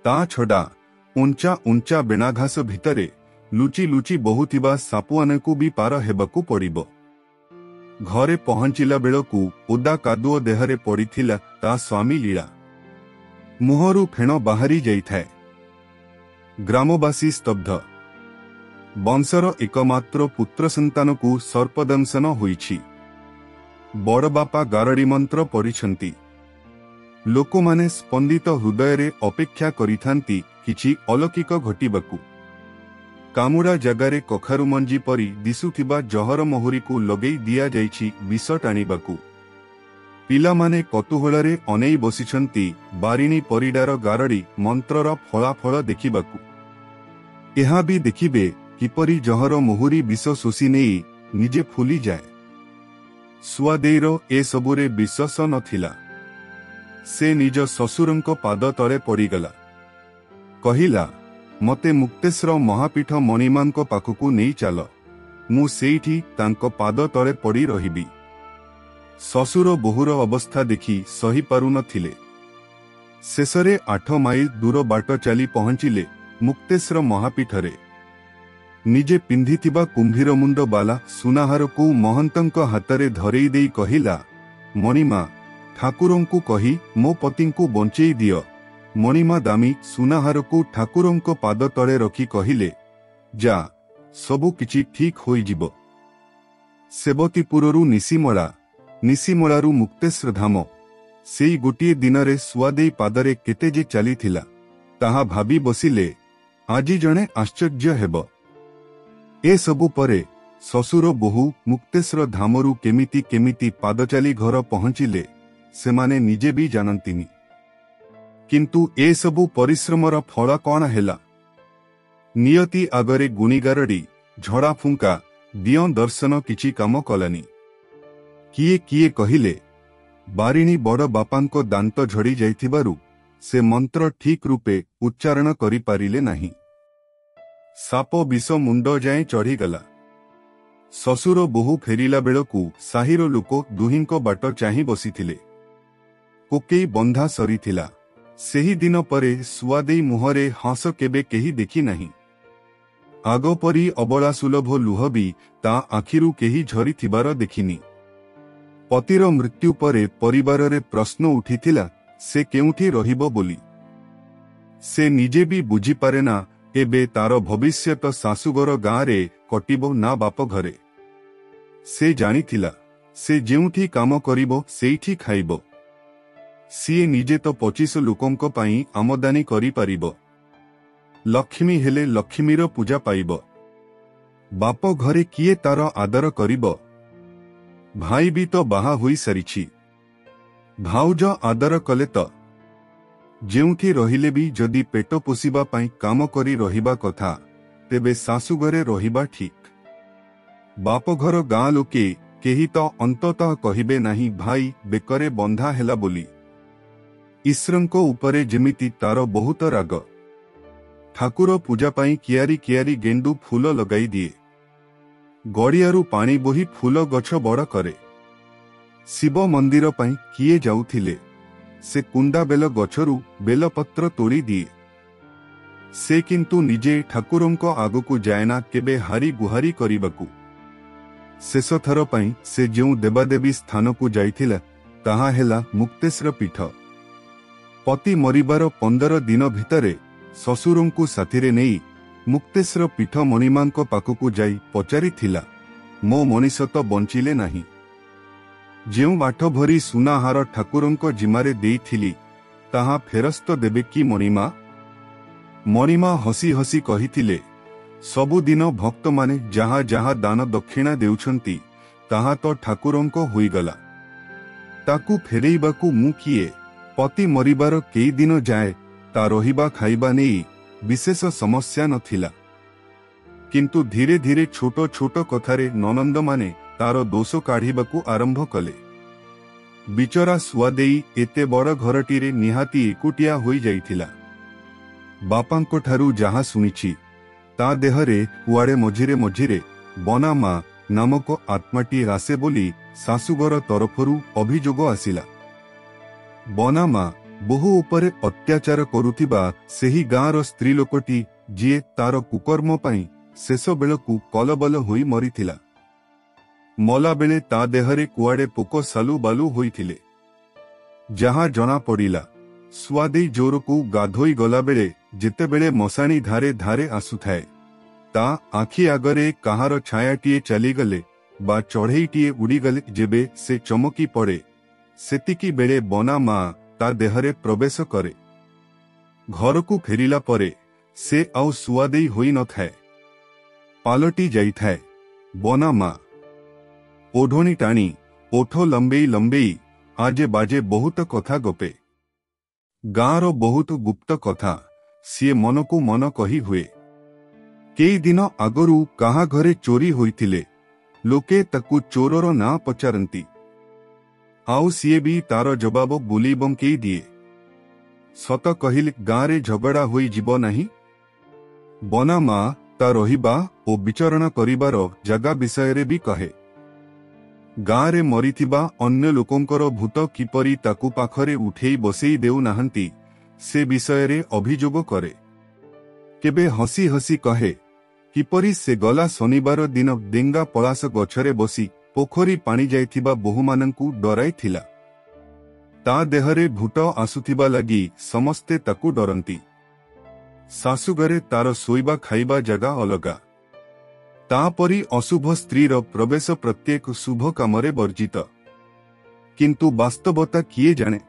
ତା ଛଡ଼ା ଉଞ୍ଚା ଉଞ୍ଚା ବେଣାଘାସ ଭିତରେ ଲୁଚି ଲୁଚି ବହୁଥିବା ସାପୁଆନାକୁ ବି ପାର ହେବାକୁ ପଡ଼ିବ। ଘରେ ପହଞ୍ଚିଲା ବେଳକୁ ଓଦା କାଦୁଅ ଦେହରେ ପଡ଼ିଥିଲା ତା ସ୍ୱାମୀ ଲୀଳା। ମୁହଁରୁ ଫେଣ ବାହାରି ଯାଇଥାଏ। ଗ୍ରାମବାସୀ ସ୍ତବ୍ଧ। ବଂଶର ଏକମାତ୍ର ପୁତ୍ର ସନ୍ତାନକୁ ସର୍ପଦଂଶନ ହୋଇଛି। ବଡ଼ବାପା ଗାରଡ଼ି ମନ୍ତ୍ର ପଢ଼ିଛନ୍ତି। ଲୋକମାନେ ସ୍ପନ୍ଦିତ ହୃଦୟରେ ଅପେକ୍ଷା କରିଥାନ୍ତି କିଛି ଅଲୌକିକ ଘଟିବାକୁ। କାମୁଡ଼ା ଜାଗାରେ କଖାରୁ ମଞ୍ଜି ପରି ଦିଶୁଥିବା ଜହର ମହୁରୀକୁ ଲଗେଇ ଦିଆଯାଇଛି ବିଷ ଟାଣିବାକୁ। ପିଲାମାନେ କତୁହଳରେ ଅନେଇ ବସିଛନ୍ତି ବାରିଣୀ ପରିଡ଼ାର ଗାରଡ଼ି ମନ୍ତ୍ରର ଫଳାଫଳ ଦେଖିବାକୁ। ଏହା ବି ଦେଖିବେ କିପରି ଜହର ମହୁରୀ ବିଷ ଶୋଷି ନେଇ ନିଜେ ଫୁଲିଯାଏ। ସୁଆଦେଇର ଏସବୁରେ ବିଶ୍ୱାସ ନଥିଲା। ସେ ନିଜ ଶ୍ୱଶୁରଙ୍କ ପାଦ ତଳେ ପଡ଼ିଗଲା। କହିଲା, ମତେ ମୁକ୍ତେଶ୍ୱର ମହାପୀଠ ମଣିମାଙ୍କ ପାଖକୁ ନେଇ ଚାଲ। ମୁଁ ସେଇଠି ତାଙ୍କ ପାଦ ତଳେ ପଡ଼ି ରହିବି। ଶ୍ୱଶୁର ବୋହୂର ଅବସ୍ଥା ଦେଖି ସହିପାରୁନଥିଲେ। ଶେଷରେ 8 ମାଇଲ ଦୂର ବାଟ ଚାଲି ପହଞ୍ଚିଲେ ମୁକ୍ତେଶ୍ୱର ମହାପୀଠରେ। ନିଜେ ପିନ୍ଧିଥିବା କୁମ୍ଭୀର ମୁଣ୍ଡ ବାଲା ସୁନାହାରକୁ ମହନ୍ତଙ୍କ ହାତରେ ଧରେଇ ଦେଇ କହିଲା, ମଣିମା, ଠାକୁରଙ୍କୁ କହି ମୋ ପତିଙ୍କୁ ବଞ୍ଚେଇ ଦିଅ। ମଣିମା ଦାମୀ ସୁନାହାରକୁ ଠାକୁରଙ୍କ ପାଦ ତଳେ ରଖି କହିଲେ, ଯା, ସବୁ କିଛି ଠିକ୍ ହୋଇଯିବ। ସେବତୀପୁରରୁ ନିଶିମଳା, ନିଶିମଳାରୁ ମୁକ୍ତେଶ୍ୱର ଧାମ, ସେଇ ଗୋଟିଏ ଦିନରେ ସୁଆଦେଇ ପାଦରେ କେତେ ଯେ ଚାଲିଥିଲା, ତାହା ଭାବି ବସିଲେ ଆଜି ଜଣେ ଆଶ୍ଚର୍ଯ୍ୟ ହେବ। ଏସବୁ ପରେ ଶ୍ୱଶୁର ବୋହୂ ମୁକ୍ତେଶ୍ୱର ଧାମରୁ କେମିତି କେମିତି ପାଦଚାଲି ଘର ପହଞ୍ଚିଲେ ସେମାନେ ନିଜେ ବି ଜାଣନ୍ତିନି। କିନ୍ତୁ ଏସବୁ ପରିଶ୍ରମର ଫଳ କ'ଣ ହେଲା? ନିୟତି ଆଗରେ ଗୁଣିଗାରଡ଼ି, ଝଡ଼ାଫୁଙ୍କା, ଦିଅଁ ଦର୍ଶନ କିଛି କାମ କଲାନି। କିଏ କିଏ କହିଲେ, ବାରିଣୀ ବଡ଼ ବାପାଙ୍କ ଦାନ୍ତ ଝଡ଼ି ଯାଇଥିବାରୁ ସେ ମନ୍ତ୍ର ଠିକ୍ ରୂପେ ଉଚ୍ଚାରଣ କରିପାରିଲେ ନାହିଁ। ସାପ ବିଷ ମୁଣ୍ଡ ଯାଏଁ ଚଢ଼ିଗଲା। ଶ୍ୱଶୁର ବୋହୂ ଫେରିଲା ବେଳକୁ ସାହିର ଲୋକ ଦୁହିଁଙ୍କ ବାଟ ଚାହିଁ ବସିଥିଲେ। କୋକେଇ ବନ୍ଧା ସରିଥିଲା। ସେହି ଦିନ ପରେ ସୁଆଦେଇ ମୁହଁରେ ହସ କେବେ କେହି ଦେଖିନାହିଁ। ଆଗ ପରି ଅବଳା ସୁଲଭ ଲୁହ ବି ତା ଆଖିରୁ କେହି ଝରିଥିବାର ଦେଖିନି। ପତିର ମୃତ୍ୟୁ ପରେ ପରିବାରରେ ପ୍ରଶ୍ନ ଉଠିଥିଲା ସେ କେଉଁଠି ରହିବ ବୋଲି। ସେ ନିଜେ ବି ବୁଝିପାରେନା ଏବେ ତାର ଭବିଷ୍ୟତ ଶାଶୁଘର ଗାଁରେ କଟିବ ନା ବାପ ଘରେ। ସେ ଜାଣିଥିଲା ସେ ଯେଉଁଠି କାମ କରିବ ସେଇଠି ଖାଇବ। ସିଏ ନିଜେ ତ 25 ଲୋକଙ୍କ ପାଇଁ ଆମଦାନୀ କରିପାରିବ। ଲକ୍ଷ୍ମୀ ହେଲେ ଲକ୍ଷ୍ମୀର ପୂଜା ପାଇବ। ବାପ ଘରେ କିଏ ତାର ଆଦର କରିବ? ଭାଇ ବି ତ ବାହା ହୋଇସାରିଛି। ଭାଉଜ ଆଦର କଲେ ତ। ଯେଉଁଠି ରହିଲେ ବି ଯଦି ପେଟ ପୋଷିବା ପାଇଁ କାମ କରି ରହିବା କଥା, ତେବେ ଶାଶୁଘରେ ରହିବା ଠିକ୍। ବାପଘର ଗାଁ ଲୋକେ କେହି ତ ଅନ୍ତତଃ କହିବେ ନାହିଁ ଭାଇ ବେକରେ ବନ୍ଧା ହେଲା ବୋଲି। ଈଶ୍ୱରଙ୍କ ଉପରେ ଯେମିତି ତାର ବହୁତ ରାଗ। ଠାକୁର ପୂଜା ପାଇଁ କିଆରି କିଆରି ଗେଣ୍ଡୁ ଫୁଲ ଲଗାଇ ଦିଏ। ଗଡ଼ିଆରୁ ପାଣି ବୋହି ଫୁଲ ଗଛ ବଡ଼ କରେ। ଶିବ ମନ୍ଦିର ପାଇଁ କିଏ ଯାଉଥିଲେ ସେ କୁଣ୍ଡା ବେଲ ଗଛରୁ ବେଲପତ୍ର ତୋଳି ଦିଏ। ସେ କିନ୍ତୁ ନିଜେ ଠାକୁରଙ୍କ ଆଗକୁ ଯାଏନା କେବେ ହାରି ଗୁହାରି କରିବାକୁ। ଶେଷଥର ପାଇଁ ସେ ଯେଉଁ ଦେବାଦେବୀ ସ୍ଥାନକୁ ଯାଇଥିଲା ତାହା ହେଲା ମୁକ୍ତେଶ୍ୱର ପୀଠ। ପତି ମରିବାର 15 ଦିନ ଭିତରେ ଶ୍ୱଶୁରଙ୍କୁ ସାଥିରେ ନେଇ ମୁକ୍ତେଶ୍ୱର ପୀଠ ମଣିମାଙ୍କ ପାଖକୁ ଯାଇ ପଚାରିଥିଲା, ମୋ ମଣିଷ ତ ବଞ୍ଚିଲେ ନାହିଁ। ଯେଉଁ 8 ଭରି ସୁନାହାର ଠାକୁରଙ୍କ ଜିମାରେ ଦେଇଥିଲି ତାହା ଫେରସ୍ତ ଦେବେ କି ମଣିମା? ମଣିମା ହସି ହସି କହିଥିଲେ, ସବୁଦିନ ଭକ୍ତମାନେ ଯାହା ଯାହା ଦାନ ଦକ୍ଷିଣା ଦେଉଛନ୍ତି ତାହା ତ ଠାକୁରଙ୍କ ହୋଇଗଲା। ତାକୁ ଫେରେଇବାକୁ ମୁଁ କିଏ? ପତି ମରିବାର କେଇଦିନ ଯାଏ ତା ରହିବା ଖାଇବା ନେଇ ବିଶେଷ ସମସ୍ୟା ନଥିଲା। କିନ୍ତୁ ଧୀରେ ଧୀରେ ଛୋଟ ଛୋଟ କଥାରେ ନନନ୍ଦମାନେ ତାର ଦୋଷ କାଢ଼ିବାକୁ ଆରମ୍ଭ କଲେ। ବିଚରା ସୁଆଦେଇ ଏତେ ବଡ଼ ଘରଟିରେ ନିହାତି ଏକୁଟିଆ ହୋଇଯାଇଥିଲା। ବାପାଙ୍କଠାରୁ ଯାହା ଶୁଣିଛି, ତା ଦେହରେ କୁଆଡ଼େ ମଝିରେ ମଝିରେ ବନା ମା ନାମକ ଆତ୍ମାଟିଏ ଆସେ ବୋଲି ଶାଶୁଘର ତରଫରୁ ଅଭିଯୋଗ ଆସିଲା। ବନା ମା ବୋହୂ ଉପରେ ଅତ୍ୟାଚାର କରୁଥିବା ସେହି ଗାଁର ସ୍ତ୍ରୀଲୋକଟି, ଯିଏ ତାର କୁକର୍ମ ପାଇଁ ଶେଷ ବେଳକୁ କଲବଲ ହୋଇ ମରିଥିଲା। ମଲାବେଳେ ତା ଦେହରେ କୁଆଡ଼େ ପୋକ ସାଲୁବାଲୁ ହୋଇଥିଲେ। ଯାହା ଜଣାପଡ଼ିଲା, ସୁଆଦେଇ ଜୋରକୁ ଗାଧୋଇ ଗଲାବେଳେ ଯେତେବେଳେ ମଶାଣି ଧାରେ ଧାରେ ଆସୁଥାଏ, ତା ଆଖି ଆଗରେ କାହାର ଛାୟାଟିଏ ଚାଲିଗଲେ ବା ଚଢ଼େଇଟିଏ ଉଡ଼ିଗଲେ ଯେବେ ସେ ଚମକି ପଡ଼େ, ସେତିକି ବେଳେ ବନା ମା ତା ଦେହରେ ପ୍ରବେଶ କରେ। ଘରକୁ ଫେରିଲା ପରେ ସେ ଆଉ ସୁଆଦେଇ ହୋଇନଥାଏ, ପାଲଟି ଯାଇଥାଏ ବନା ମା। ଓଢ଼ଣୀ ଟାଣି ଓଠ ଲମ୍ବେଇ ଲମ୍ବେଇ ଆଜେ ବାଜେ ବହୁତ କଥା ଗପେ। ଗାଁର ବହୁତ ଗୁପ୍ତ କଥା ସିଏ ମନକୁ ମନ କହି ହୁଏ। କେଇଦିନ ଆଗରୁ କାହା ଘରେ ଚୋରି ହୋଇଥିଲେ ଲୋକେ ତାକୁ ଚୋରର ନାଁ ପଚାରନ୍ତି, ଆଉ ସିଏ ବି ତାର ଜବାବ ବୁଲି ବଙ୍କେଇ ଦିଏ। ସତ କହିଲେ ଗାଁରେ ଝଗଡ଼ା ହୋଇଯିବ ନାହିଁ? ବନା ମା ତା ରହିବା ଓ ବିଚରଣ କରିବାର ଜାଗା ବିଷୟରେ ବି କହେ। ଗାଁରେ ମରିଥିବା ଅନ୍ୟ ଲୋକଙ୍କର ଭୂତ କିପରି ତାକୁ ପାଖରେ ଉଠେଇ ବସେଇ ଦେଉନାହାନ୍ତି, ସେ ବିଷୟରେ ଅଭିଯୋଗ କରେ। କେବେ ହସି ହସି କହେ କିପରି ସେ ଗଲା ଶନିବାର ଦିନ ଡେଙ୍ଗା ପଳାସ ଗଛରେ ବସି ପୋଖରୀ ପାଣି ଯାଇଥିବା ବୋହୂମାନଙ୍କୁ ଡରାଇଥିଲା। ତା ଦେହରେ ଭୂତ ଆସୁଥିବା ଲାଗି ସମସ୍ତେ ତାକୁ ଡରନ୍ତି। ଶାଶୁଘରେ ତାର ଶୋଇବା ଖାଇବା ଜାଗା ଅଲଗା। ତାପରି ଅଶୁଭ ସ୍ତ୍ରୀର ପ୍ରବେଶ ପ୍ରତ୍ୟେକ ଶୁଭ କାମରେ ବର୍ଜିତ। କିନ୍ତୁ ବାସ୍ତବତା କିଏ ଜାଣେ?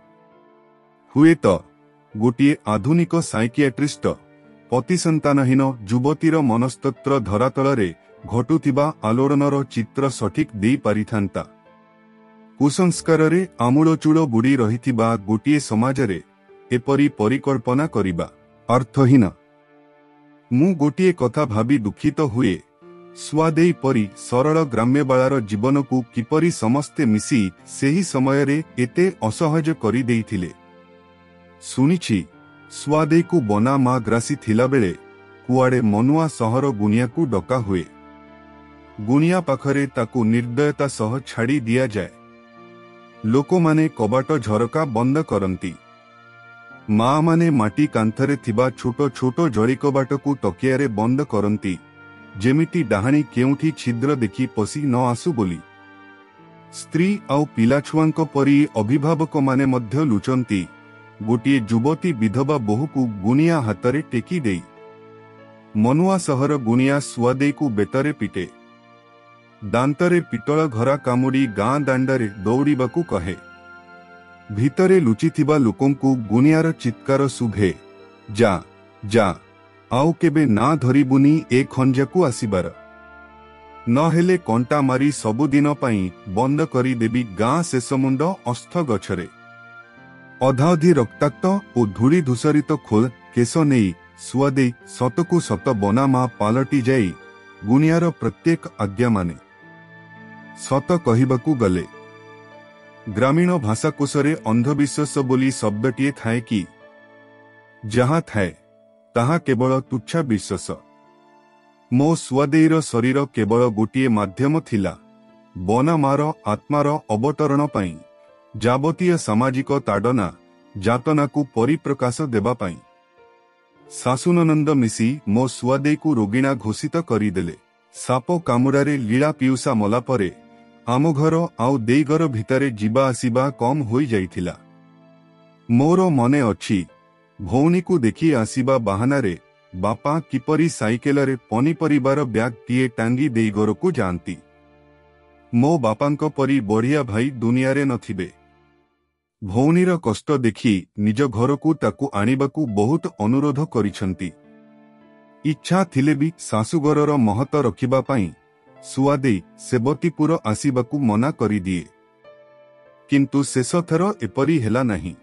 ହୁଏତ ଗୋଟିଏ ଆଧୁନିକ ସାଇକିଆଟ୍ରିଷ୍ଟ ପତିସନ୍ତାନହୀନ ଯୁବତୀର ମନସ୍ତତ୍ତ୍ୱ ଧରାତଳରେ ଘଟୁଥିବା ଆଲୋଡ଼ନର ଚିତ୍ର ସଠିକ୍ ଦେଇପାରିଥାନ୍ତା। କୁସଂସ୍କାରରେ ଆମୂଳଚୂଳ ବୁଡ଼ି ରହିଥିବା ଗୋଟିଏ ସମାଜରେ ଏପରି ପରିକଳ୍ପନା କରିବା ଅର୍ଥହୀନ। ମୁଁ ଗୋଟିଏ କଥା ଭାବି ଦୁଃଖିତ ହୁଏ, ସୁଆଦେଇ ପରି ସରଳ ଗ୍ରାମ୍ୟବାଳାର ଜୀବନକୁ କିପରି ସମସ୍ତେ ମିଶି ସେହି ସମୟରେ ଏତେ ଅସହଜ କରିଦେଇଥିଲେ। ଶୁଣିଛି ସୁଆଦେଇକୁ ବନା ମା ଗ୍ରାସି ଥିଲାବେଳେ କୁଆଡ଼େ ମନୁଆ ସହର ଗୁଣିଆକୁ ଡକା ହୁଏ। ଗୁଣିଆ ପାଖରେ ତାକୁ ନିର୍ଦ୍ଦୟତା ସହ ଛାଡ଼ି ଦିଆଯାଏ। ଲୋକମାନେ କବାଟ ଝରକା ବନ୍ଦ କରନ୍ତି। ମାଆମାନେ ମାଟି କାନ୍ଥରେ ଥିବା ଛୋଟ ଛୋଟ ଜଳିକବାଟକୁ ତକିଆରେ ବନ୍ଦ କରନ୍ତି, ଯେମିତି ଡାହାଣୀ କେଉଁଠି ଛିଦ୍ର ଦେଖି ପଶି ନ ଆସୁ ବୋଲି। ସ୍ତ୍ରୀ ଆଉ ପିଲାଛୁଆଙ୍କ ପରି ଅଭିଭାବକମାନେ ମଧ୍ୟ ଲୁଚନ୍ତି ଗୋଟିଏ ଯୁବତୀ ବିଧବା ବୋହୂକୁ ଗୁଣିଆ ହାତରେ ଟେକି ଦେଇ। ମନୁଆ ସହର ଗୁଣିଆ ସୁଆଦେଇକୁ ବେତରେ ପିଟେ, ଦାନ୍ତରେ ପିତ୍ତଳ ଘରା କାମୁଡ଼ି ଗାଁ ଦାଣ୍ଡରେ ଦୌଡ଼ିବାକୁ କହେ। ଭିତରେ ଲୁଚିଥିବା ଲୋକଙ୍କୁ ଗୁଣିଆର ଚିତ୍କାର ଶୁଭେ, ଯା ଯା, ଆଉ କେବେ ନା ଧରିବୁନି ଏ ଖଞ୍ଜାକୁ ଆସିବାର, ନହେଲେ କଣ୍ଟା ମାରି ସବୁଦିନ ପାଇଁ ବନ୍ଦ କରିଦେବି ଗାଁ ଶେଷମୁଣ୍ଡ ଅସ୍ଥ ଗଛରେ। ଅଧାଅଧି ରକ୍ତାକ୍ତ ଓ ଧୂଳି ଧୂସରିତ ଖୋଲ କେଶ ନେଇ ସୁଆଦେଇ ସତକୁ ସତ ବନା ମା ପାଲଟି ଯାଇ ଗୁଣିଆର ପ୍ରତ୍ୟେକ ଆଜ୍ଞା ମାନେ। ସତ କହିବାକୁ ଗଲେ ଗ୍ରାମୀଣ ଭାଷାକୋଷରେ ଅନ୍ଧବିଶ୍ୱାସ ବୋଲି ଶବ୍ଦଟିଏ ଥାଏ କି? ଯାହା ଥାଏ ତାହା କେବଳ ତୁଚ୍ଛା ବିଶ୍ୱାସ। ମୋ ସୁଆଦେଇର ଶରୀର କେବଳ ଗୋଟିଏ ମାଧ୍ୟମ ଥିଲା ବନା ମାର ଆତ୍ମାର ଅବତରଣ ପାଇଁ, ଯାବତୀୟ ସାମାଜିକ ତାଡ଼ନା ଯାତନାକୁ ପରିପ୍ରକାଶ ଦେବା ପାଇଁ। ଶାଶୁନନନ୍ଦ ମିଶି ମୋ ସୁଆଦେଇକୁ ରୋଗିଣା ଘୋଷିତ କରିଦେଲେ। ସାପ କାମୁଡ଼ାରେ ଲୀଳା ପିଉସା ମଲା ପରେ ଆମ ଘର ଆଉ ଦେଇଘର ଭିତରେ ଯିବା ଆସିବା କମ୍ ହୋଇଯାଇଥିଲା। ମୋର ମନେ ଅଛି, ଭଉଣୀକୁ ଦେଖି ଆସିବା ବାହାନାରେ ବାପା କିପରି ସାଇକେଲରେ ପନିପରିବାର ବ୍ୟାଗଟିଏ ଟାଙ୍ଗି ଦେଇଘରକୁ ଯାଆନ୍ତି। ମୋ ବାପାଙ୍କ ପରି ବଢ଼ିଆ ଭାଇ ଦୁନିଆରେ ନଥିବେ। ଭଉଣୀର କଷ୍ଟ ଦେଖି ନିଜ ଘରକୁ ତାକୁ ଆଣିବାକୁ ବହୁତ ଅନୁରୋଧ କରିଛନ୍ତି। ଇଚ୍ଛା ଥିଲେ ବି ଶାଶୁଘରର ମହତ ରଖିବା ପାଇଁ ସୁଆଦେଇ ସେବତୀପୁର ଆସିବାକୁ ମନା କରିଦିଏ। କିନ୍ତୁ ଶେଷଥର ଏପରି ହେଲା ନାହିଁ।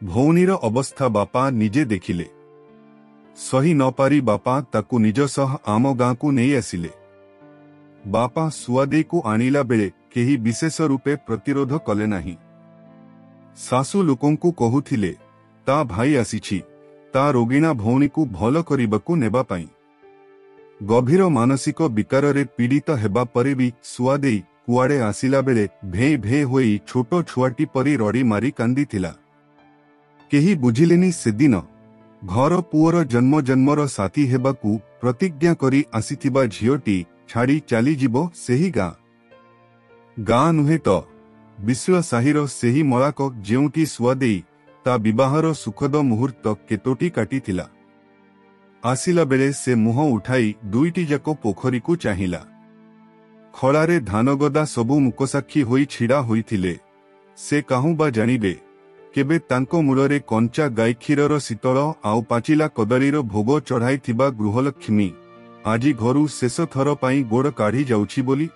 ଭଉଣୀର ଅବସ୍ଥା ବାପା ନିଜେ ଦେଖିଲେ। ସହି ନପାରି ବାପା ତାକୁ ନିଜ ସହ ଆମ ଗାଁକୁ ନେଇ ଆସିଲେ। ବାପା ସୁଆଦେଇକୁ ଆଣିଲା ବେଳେ କେହି ବିଶେଷ ରୂପେ ପ୍ରତିରୋଧ କଲେ ନାହିଁ। ଶାଶୁ ଲୋକଙ୍କୁ କହୁଥିଲେ, ତା ଭାଇ ଆସିଛି ତା ରୋଗିଣା ଭଉଣୀକୁ ଭଲ କରିବାକୁ ନେବା ପାଇଁ। ଗଭୀର ମାନସିକ ବିକାରରେ ପୀଡ଼ିତ ହେବା ପରେ ବି ସୁଆଦେଇ କୁଆଡ଼େ ଆସିଲା ବେଳେ ଭେଁ ଭେଁ ହୋଇ ଛୋଟ ଛୁଆଟି ପରି ରଡ଼ି ମାରି କାନ୍ଦିଥିଲା। କେହି ବୁଝିଲେନି ସେଦିନ। ଘର ପୁଅର ଜନ୍ମ ଜନ୍ମର ସାଥୀ ହେବାକୁ ପ୍ରତିଜ୍ଞା କରି ଆସିଥିବା ଝିଅଟି ଛାଡ଼ି ଚାଲିଯିବ ସେହି ଗାଁ। ଗାଁ ନୁହେଁ ତ, ବିଶ୍ଳ ସାହିର ସେହି ମଳାକ ଯେଉଁଠି ସୁଆଦେଇ ତା ବିବାହର ସୁଖଦ ମୁହୂର୍ତ୍ତ କେତୋଟି କାଟିଥିଲା। ଆସିଲା ବେଳେ ସେ ମୁହଁ ଉଠାଇ ଦୁଇଟି ଯାକ ପୋଖରୀକୁ ଚାହିଁଲା। ଖଳାରେ ଧାନଗଦା ସବୁ ମୁକସାକ୍ଷୀ ହୋଇ ଛିଡ଼ା ହୋଇଥିଲେ। ସେ କାହୁଁ ବା ଜାଣିବେ, କେବେ ତାଙ୍କ ମୂଳରେ କଞ୍ଚା ଗାଈକ୍ଷୀରର ଶୀତଳ ଆଉ ପାଚିଲା କଦଳୀର ଭୋଗ ଚଢ଼ାଇଥିବା ଗୃହଲକ୍ଷ୍ମୀ ଆଜି ଘରୁ ଶେଷ ଥର ପାଇଁ ଗୋଡ଼ କାଢ଼ି ଯାଉଛି ବୋଲି।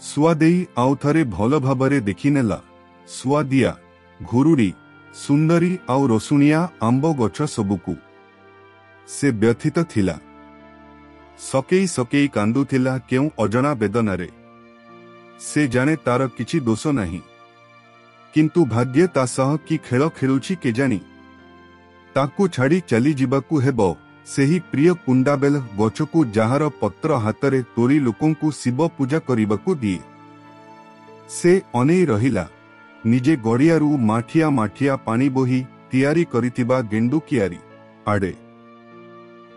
ସୁଆଦେଇ ଆଉ ଥରେ ଭଲ ଭାବରେ ଦେଖିନେଲା ସୁଆଦିଆ, ଘୁରୁଡ଼ି, ସୁନ୍ଦରୀ ଆଉ ରସୁଣିଆ ଆମ୍ବ ଗଛ ସବୁକୁ। ସେ ବ୍ୟଥିତ ଥିଲା। ସକେଇ ସକେଇ କାନ୍ଦୁଥିଲା କେଉଁ ଅଜଣା ବେଦନାରେ। ସେ ଜାଣେ ତାର କିଛି ଦୋଷ ନାହିଁ। କିନ୍ତୁ ଭାଗ୍ୟ ତା ସହ କି ଖେଳ ଖେଳୁଛି କେଜାଣି। ତାକୁ ଛାଡ଼ି ଚାଲିଯିବାକୁ ହେବ ସେହି ପ୍ରିୟ କୁଣ୍ଡାବେଲ ଗଛକୁ, ଯାହାର ପତ୍ର ହାତରେ ତୋଳି ଲୋକଙ୍କୁ ଶିବ ପୂଜା କରିବାକୁ ଦିଏ। ସେ ଅନେଇ ରହିଲା ନିଜେ ଗଡ଼ିଆରୁ ମାଠିଆ ମାଠିଆ ପାଣି ବୋହି ତିଆରି କରିଥିବା ଗେଣ୍ଡୁ କିଆରି ଆଡ଼େ।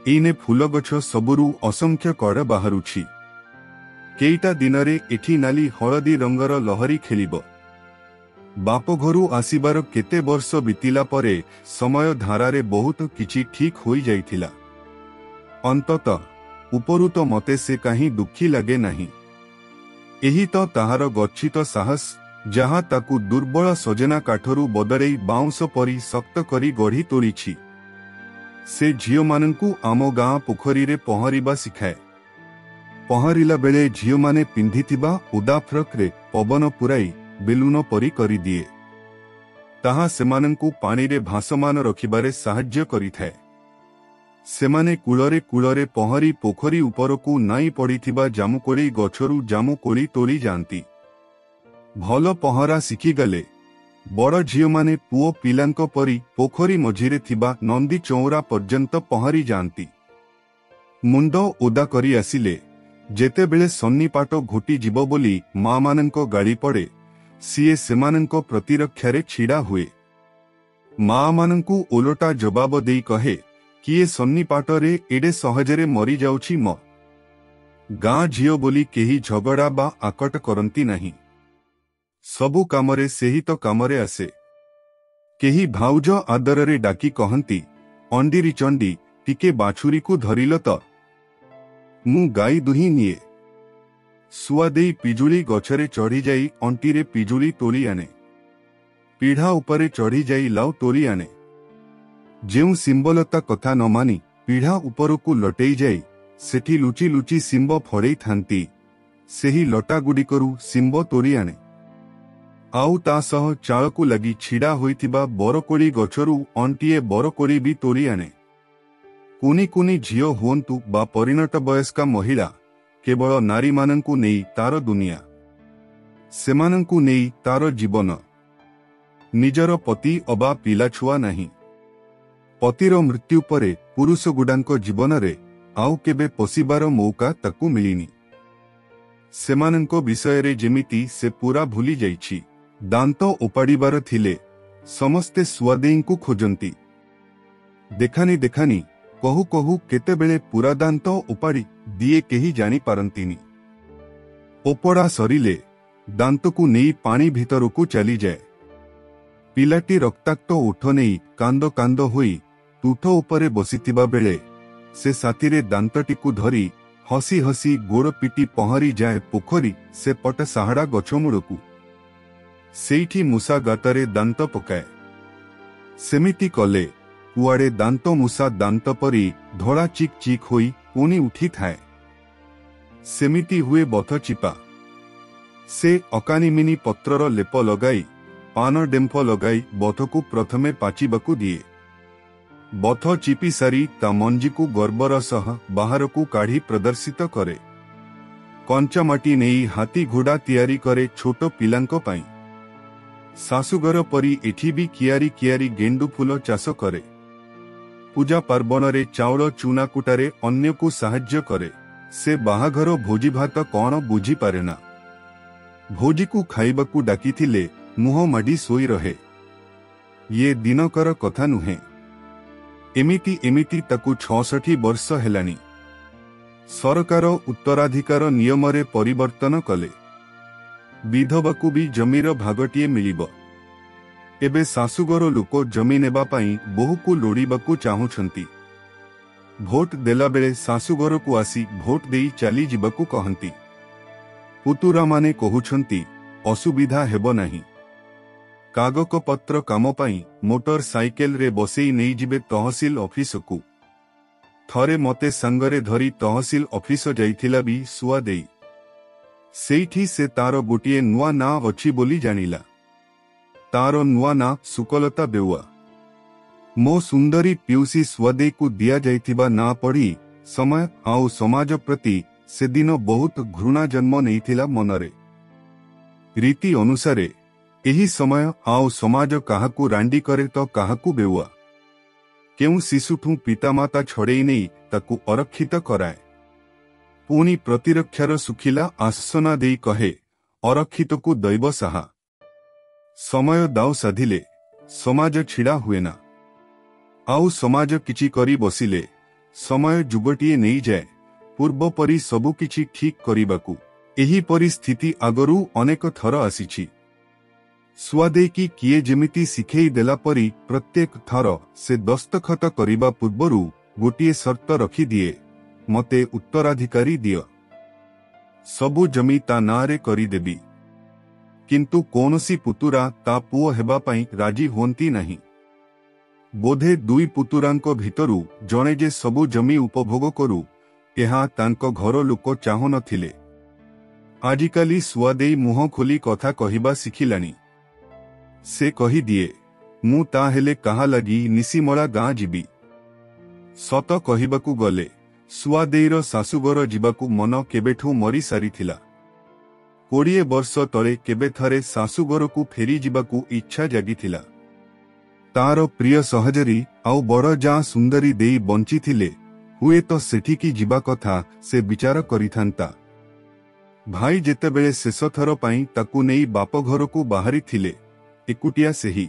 ଏଇନେ ଫୁଲଗଛ ସବୁରୁ ଅସଂଖ୍ୟ କଡ଼ ବାହାରୁଛି। କେଇଟା ଦିନରେ ଏଠି ନାଲି ହଳଦୀ ରଙ୍ଗର ଲହରୀ ଖେଳିବ। ବାପଘରୁ ଆସିବାର କେତେ ବର୍ଷ ବିତିଲା ପରେ ସମୟ ଧାରାରେ ବହୁତ କିଛି ଠିକ୍ ହୋଇଯାଇଥିଲା। ଅନ୍ତତଃ ଉପରୁ ତ ମତେ ସେ କାହିଁ ଦୁଃଖୀ ଲାଗେ ନାହିଁ। ଏହି ତ ତାହାର ଗଚ୍ଛିତ ସାହସ, ଯାହା ତାକୁ ଦୁର୍ବଳ ସଜନା କାଠରୁ ବଦଳେଇ ବାଉଁଶ ପରି ଶକ୍ତ କରି ଗଢ଼ି ତୋଳିଛି। ସେ ଝିଅମାନଙ୍କୁ ଆମ ଗାଁ ପୋଖରୀରେ ପହଁରିବା ଶିଖାଏ। ପହଁରିଲା ବେଳେ ଝିଅମାନେ ପିନ୍ଧିଥିବା ଓଦା ଫ୍ରକ୍ରେ ପବନ ପୂରାଇ ବେଲୁନ ପରି କରିଦିଏ। ତାହା ସେମାନଙ୍କୁ ପାଣିରେ ଭାସମାନ ରଖିବାରେ ସାହାଯ୍ୟ କରିଥାଏ। ସେମାନେ କୂଳରେ କୂଳରେ ପହଁରି ପୋଖରୀ ଉପରକୁ ନାଇଁ ପଡ଼ିଥିବା ଜାମୁକୋଳି ଗଛରୁ ଜାମୁକୋଳି ତୋଳି ଯାଆନ୍ତି। ଭଲ ପହଁରା ଶିଖିଗଲେ ବଡ଼ ଝିଅମାନେ ପୁଅ ପିଲାଙ୍କ ପରି ପୋଖରୀ ମଝିରେ ଥିବା ନନ୍ଦୀ ଚଉଁରା ପର୍ଯ୍ୟନ୍ତ ପହଁରି ଯାଆନ୍ତି। ମୁଣ୍ଡ ଓଦା କରି ଆସିଲେ ଯେତେବେଳେ ସନ୍ନିପାଟ ଘୋଟିଯିବ ବୋଲି ମା'ମାନଙ୍କ ଗାଳି ପଡ଼େ, ସିଏ ସେମାନଙ୍କ ପ୍ରତିରକ୍ଷାରେ ଛିଡ଼ା ହୁଏ। ମା'ମାନଙ୍କୁ ଓଲଟା ଜବାବ ଦେଇ କହେ, କିଏ ସନ୍ନିପାଟରେ ଏଡ଼େ ସହଜରେ ମରିଯାଉଛି ମ? ଗାଁ ଝିଅ ବୋଲି କେହି ଝଗଡ଼ା ବା ଆକଟ କରନ୍ତି ନାହିଁ। ସବୁ କାମରେ ସେହି ତ କାମରେ ଆସେ। କେହି ଭାଉଜ ଆଦରରେ ଡାକି କହନ୍ତି, ଅଣ୍ଡିରି ଚଣ୍ଡୀ, ଟିକେ ବାଛୁରୀକୁ ଧରିଲ ତ, ମୁଁ ଗାଈ ଦୁହିଁ ନିଏ। ସୁଆଦେଇ ପିଜୁଳି ଗଛରେ ଚଢ଼ିଯାଇ ଅଣ୍ଟିରେ ପିଜୁଳି ତୋଳି ଆଣେ। ପିଢ଼ା ଉପରେ ଚଢ଼ିଯାଇ ଲାଉ ତୋଳି ଆଣେ। ଯେଉଁ ଶିମ୍ବଲତା କଥା ନ ମାନି ପିଢ଼ା ଉପରକୁ ଲଟେଇ ଯାଇ ସେଠି ଲୁଚି ଲୁଚି ଶିମ୍ବ ଫଳେଇଥାନ୍ତି, ସେହି ଲଟାଗୁଡ଼ିକରୁ ଶିମ୍ବ ତୋଳି ଆଣେ। ଆଉ ତା ସହ ଚାଳକୁ ଲାଗି ଛିଡ଼ା ହୋଇଥିବା ବରକୋଳି ଗଛରୁ ଅଣ୍ଟିଏ ବରକୋଳି ବି ତୋଳି ଆଣେ। କୁନି କୁନି ଝିଅ ହୁଅନ୍ତୁ ବା ପରିଣତ ବୟସ୍କା ମହିଳା, କେବଳ ନାରୀମାନଙ୍କୁ ନେଇ ତାର ଦୁନିଆ, ସେମାନଙ୍କୁ ନେଇ ତାର ଜୀବନ। ନିଜର ପତି ଅବା ପିଲାଛୁଆ ନାହିଁ। ପତିର ମୃତ୍ୟୁ ପରେ ପୁରୁଷଗୁଡ଼ାଙ୍କ ଜୀବନରେ ଆଉ କେବେ ପଶିବାର ମୌକା ତାକୁ ମିଳିନି। ସେମାନଙ୍କ ବିଷୟରେ ଯେମିତି ସେ ପୂରା ଭୁଲି ଯାଇଛି। ଦାନ୍ତ ଓପାଡ଼ିବାର ଥିଲେ ସମସ୍ତେ ସୁଆଦେଇଙ୍କୁ ଖୋଜନ୍ତି। ଦେଖାନି ଦେଖାନି କହୁ କହୁ କେତେବେଳେ ପୂରା ଦାନ୍ତ ଓପାଡ଼ି ଦିଏ କେହି ଜାଣିପାରନ୍ତିନି। ଓପଡ଼ା ସରିଲେ ଦାନ୍ତକୁ ନେଇ ପାଣି ଭିତରକୁ ଚାଲିଯାଏ। ପିଲାଟି ରକ୍ତାକ୍ତ ଓଠ ନେଇ କାନ୍ଦ କାନ୍ଦ ହୋଇ ତୁଠ ଉପରେ ବସିଥିବା ବେଳେ ସେ ସାଥିରେ ଦାନ୍ତଟିକୁ ଧରି ହସି ହସି ଗୋଡ଼ ପିଟି ପହଁରି ଯାଏ ପୋଖରୀ ସେପଟ ସାହାଡ଼ା ଗଛମୂଳକୁ। ସେଇଠି ମୂଷା ଗାତରେ ଦାନ୍ତ ପକାଏ। ସେମିତି କଲେ କୁଆଡ଼େ ଦାନ୍ତ ମୂଷା ଦାନ୍ତ ପରି ଧଳା ଚିକ୍ ଚିକ୍ ହୋଇ ପୁଣି ଉଠିଥାଏ। ସେମିତି ହୁଏ ବଥ ଚିପା। ସେ ଅକାନିମିନି ପତ୍ରର ଲେପ ଲଗାଇ ପାନ ଡେମ୍ଫ ଲଗାଇ ବଥକୁ ପ୍ରଥମେ ପାଚିବାକୁ ଦିଏ। ବଥ ଚିପି ସାରି ତା ମଞ୍ଜିକୁ ଗର୍ବର ସହ ବାହାରକୁ କାଢ଼ି ପ୍ରଦର୍ଶିତ କରେ। କଞ୍ଚାମାଟି ନେଇ ହାତୀ ଘୋଡ଼ା ତିଆରି କରେ ଛୋଟ ପିଲାଙ୍କ ପାଇଁ। ଶାଶୁଘର ପରି ଏଠି ବି କିଆରି କିଆରି ଗେଣ୍ଡୁ ଫୁଲ ଚାଷ କରେ। ପୂଜା ପାର୍ବଣରେ ଚାଉଳ ଚୁନାକୁଟାରେ ଅନ୍ୟକୁ ସାହାଯ୍ୟ କରେ। ସେ ବାହାଘର ଭୋଜିଭାତ କଣ ବୁଝିପାରେନା। ଭୋଜିକୁ ଖାଇବାକୁ ଡାକିଥିଲେ ମୁହଁ ମାଡ଼ି ଶୋଇ ରହେ। ଇଏ ଦିନକର କଥା ନୁହେଁ। ଏମିତି ଏମିତି ତାକୁ 66 ବର୍ଷ ହେଲାଣି। ସରକାର ଉତ୍ତରାଧିକାର ନିୟମରେ ପରିବର୍ତ୍ତନ କଲେ। ବିଧବାକୁ ବି ଜମିର ଭାଗଟିଏ ମିଳିବ। ଏବେ ଶାଶୁଘର ଲୋକ ଜମି ନେବା ପାଇଁ ବୋହୂକୁ ଲୋଡ଼ିବାକୁ ଚାହୁଁଛନ୍ତି। ଭୋଟ ଦେଲାବେଳେ ଶାଶୁଘରକୁ ଆସି ଭୋଟ ଦେଇ ଚାଲିଯିବାକୁ କହନ୍ତି। ପୁତୁରାମାନେ କହୁଛନ୍ତି ଅସୁବିଧା ହେବ ନାହିଁ। କାଗଜପତ୍ର କାମ ପାଇଁ ମୋଟର ସାଇକେଲରେ ବସେଇ ନେଇଯିବେ ତହସିଲ ଅଫିସକୁ। ଥରେ ମତେ ସାଙ୍ଗରେ ଧରି ତହସିଲ ଅଫିସ ଯାଇଥିଲା ବି ସୁଆ ଦେଇ। ସେଇଠି ସେ ତାର ଗୋଟିଏ ନୂଆ ନାଁ ଅଛି ବୋଲି ଜାଣିଲା। ତାର ନୂଆ ନାଁ ସୁକଲତା ବେଉଆ। ମୋ ସୁନ୍ଦରୀ ପିଉସୀ ସୁଆଦେଇକୁ ଦିଆଯାଇଥିବା ନାଁ ପଢ଼ି ସମୟ ଆଉ ସମାଜ ପ୍ରତି ସେଦିନ ବହୁତ ଘୃଣା ଜନ୍ମ ନେଇଥିଲା ମନରେ। ରୀତି ଅନୁସାରେ ଏହି ସମୟ ଆଉ ସମାଜ କାହାକୁ ରାଣ୍ଡି କରେ ତ କାହାକୁ ବେଉଆ। କେଉଁ ଶିଶୁଠୁଁ ପିତାମାତା ଛଡ଼େଇ ନେଇ ତାକୁ ଅରକ୍ଷିତ କରାଏ। ପୁଣି ପ୍ରତିରକ୍ଷାର ଶୁଖିଲା ଆଶ୍ୱାସନା ଦେଇ କହେ, ଅରକ୍ଷିତକୁ ଦୈବ ସାହା। ସମୟ ଦାଉ ସାଧିଲେ ସମାଜ ଛିଡ଼ା ହୁଏନା। ଆଉ ସମାଜ କିଛି କରି ବସିଲେ ସମୟ ଯୁଗଟିଏ ନେଇଯାଏ ପୂର୍ବପରି ସବୁକିଛି ଠିକ୍ କରିବାକୁ। ଏହିପରି ସ୍ଥିତି ଆଗରୁ ଅନେକ ଥର ଆସିଛି। ସୁଆଦେଇକି କିଏ ଯେମିତି ଶିଖେଇ ଦେଲା ପରି ପ୍ରତ୍ୟେକ ଥର ସେ ଦସ୍ତଖତ କରିବା ପୂର୍ବରୁ ଗୋଟିଏ ସର୍ତ୍ତ ରଖିଦିଏ, ମତେ ଉତ୍ତରାଧିକାରୀ ଦିଅ। ସବୁ ଜମି ତା ନାଁରେ କରିଦେବି। କିନ୍ତୁ କୌଣସି ପୁତୁରା ତା ପୁଅ ହେବା ପାଇଁ ରାଜି ହୁଅନ୍ତି ନାହିଁ। ବୋଧେ ଦୁଇ ପୁତୁରାଙ୍କ ଭିତରୁ ଜଣେ ଯେ ସବୁ ଜମି ଉପଭୋଗ କରୁ, ଏହା ତାଙ୍କ ଘର ଲୋକ ଚାହୁଁନଥିଲେ। ଆଜିକାଲି ସୁଆଦେଇ ମୁହଁ ଖୋଲି କଥା କହିବା ଶିଖିଲାଣି। ସେ କହିଦିଏ, ମୁଁ ତା ହେଲେ କାହା ଲାଗି ନିଶିମଳା ଗାଁ ଯିବି। ସତ କହିବାକୁ ଗଲେ ସୁଆଦେଇର ଶାଶୁଘର ଯିବାକୁ ମନ କେବେଠୁ ମରି ସାରିଥିଲା। 20 ବର୍ଷ ତଳେ କେବେ ଥରେ ଶାଶୁଘରକୁ ଫେରିଯିବାକୁ ଇଚ୍ଛା ଜାଗିଥିଲା। ତାର ପ୍ରିୟ ସହଜରୀ ଆଉ ବଡ଼ ଯାଁ ସୁନ୍ଦରୀ ଦେଇ ବଞ୍ଚିଥିଲେ ହୁଏତ ସେଠିକି ଯିବା କଥା ସେ ବିଚାର କରିଥାନ୍ତା। ଭାଇ ଯେତେବେଳେ ଶେଷଥର ପାଇଁ ତାକୁ ନେଇ ବାପଘରକୁ ବାହାରିଥିଲେ, ଏକୁଟିଆ ସେହି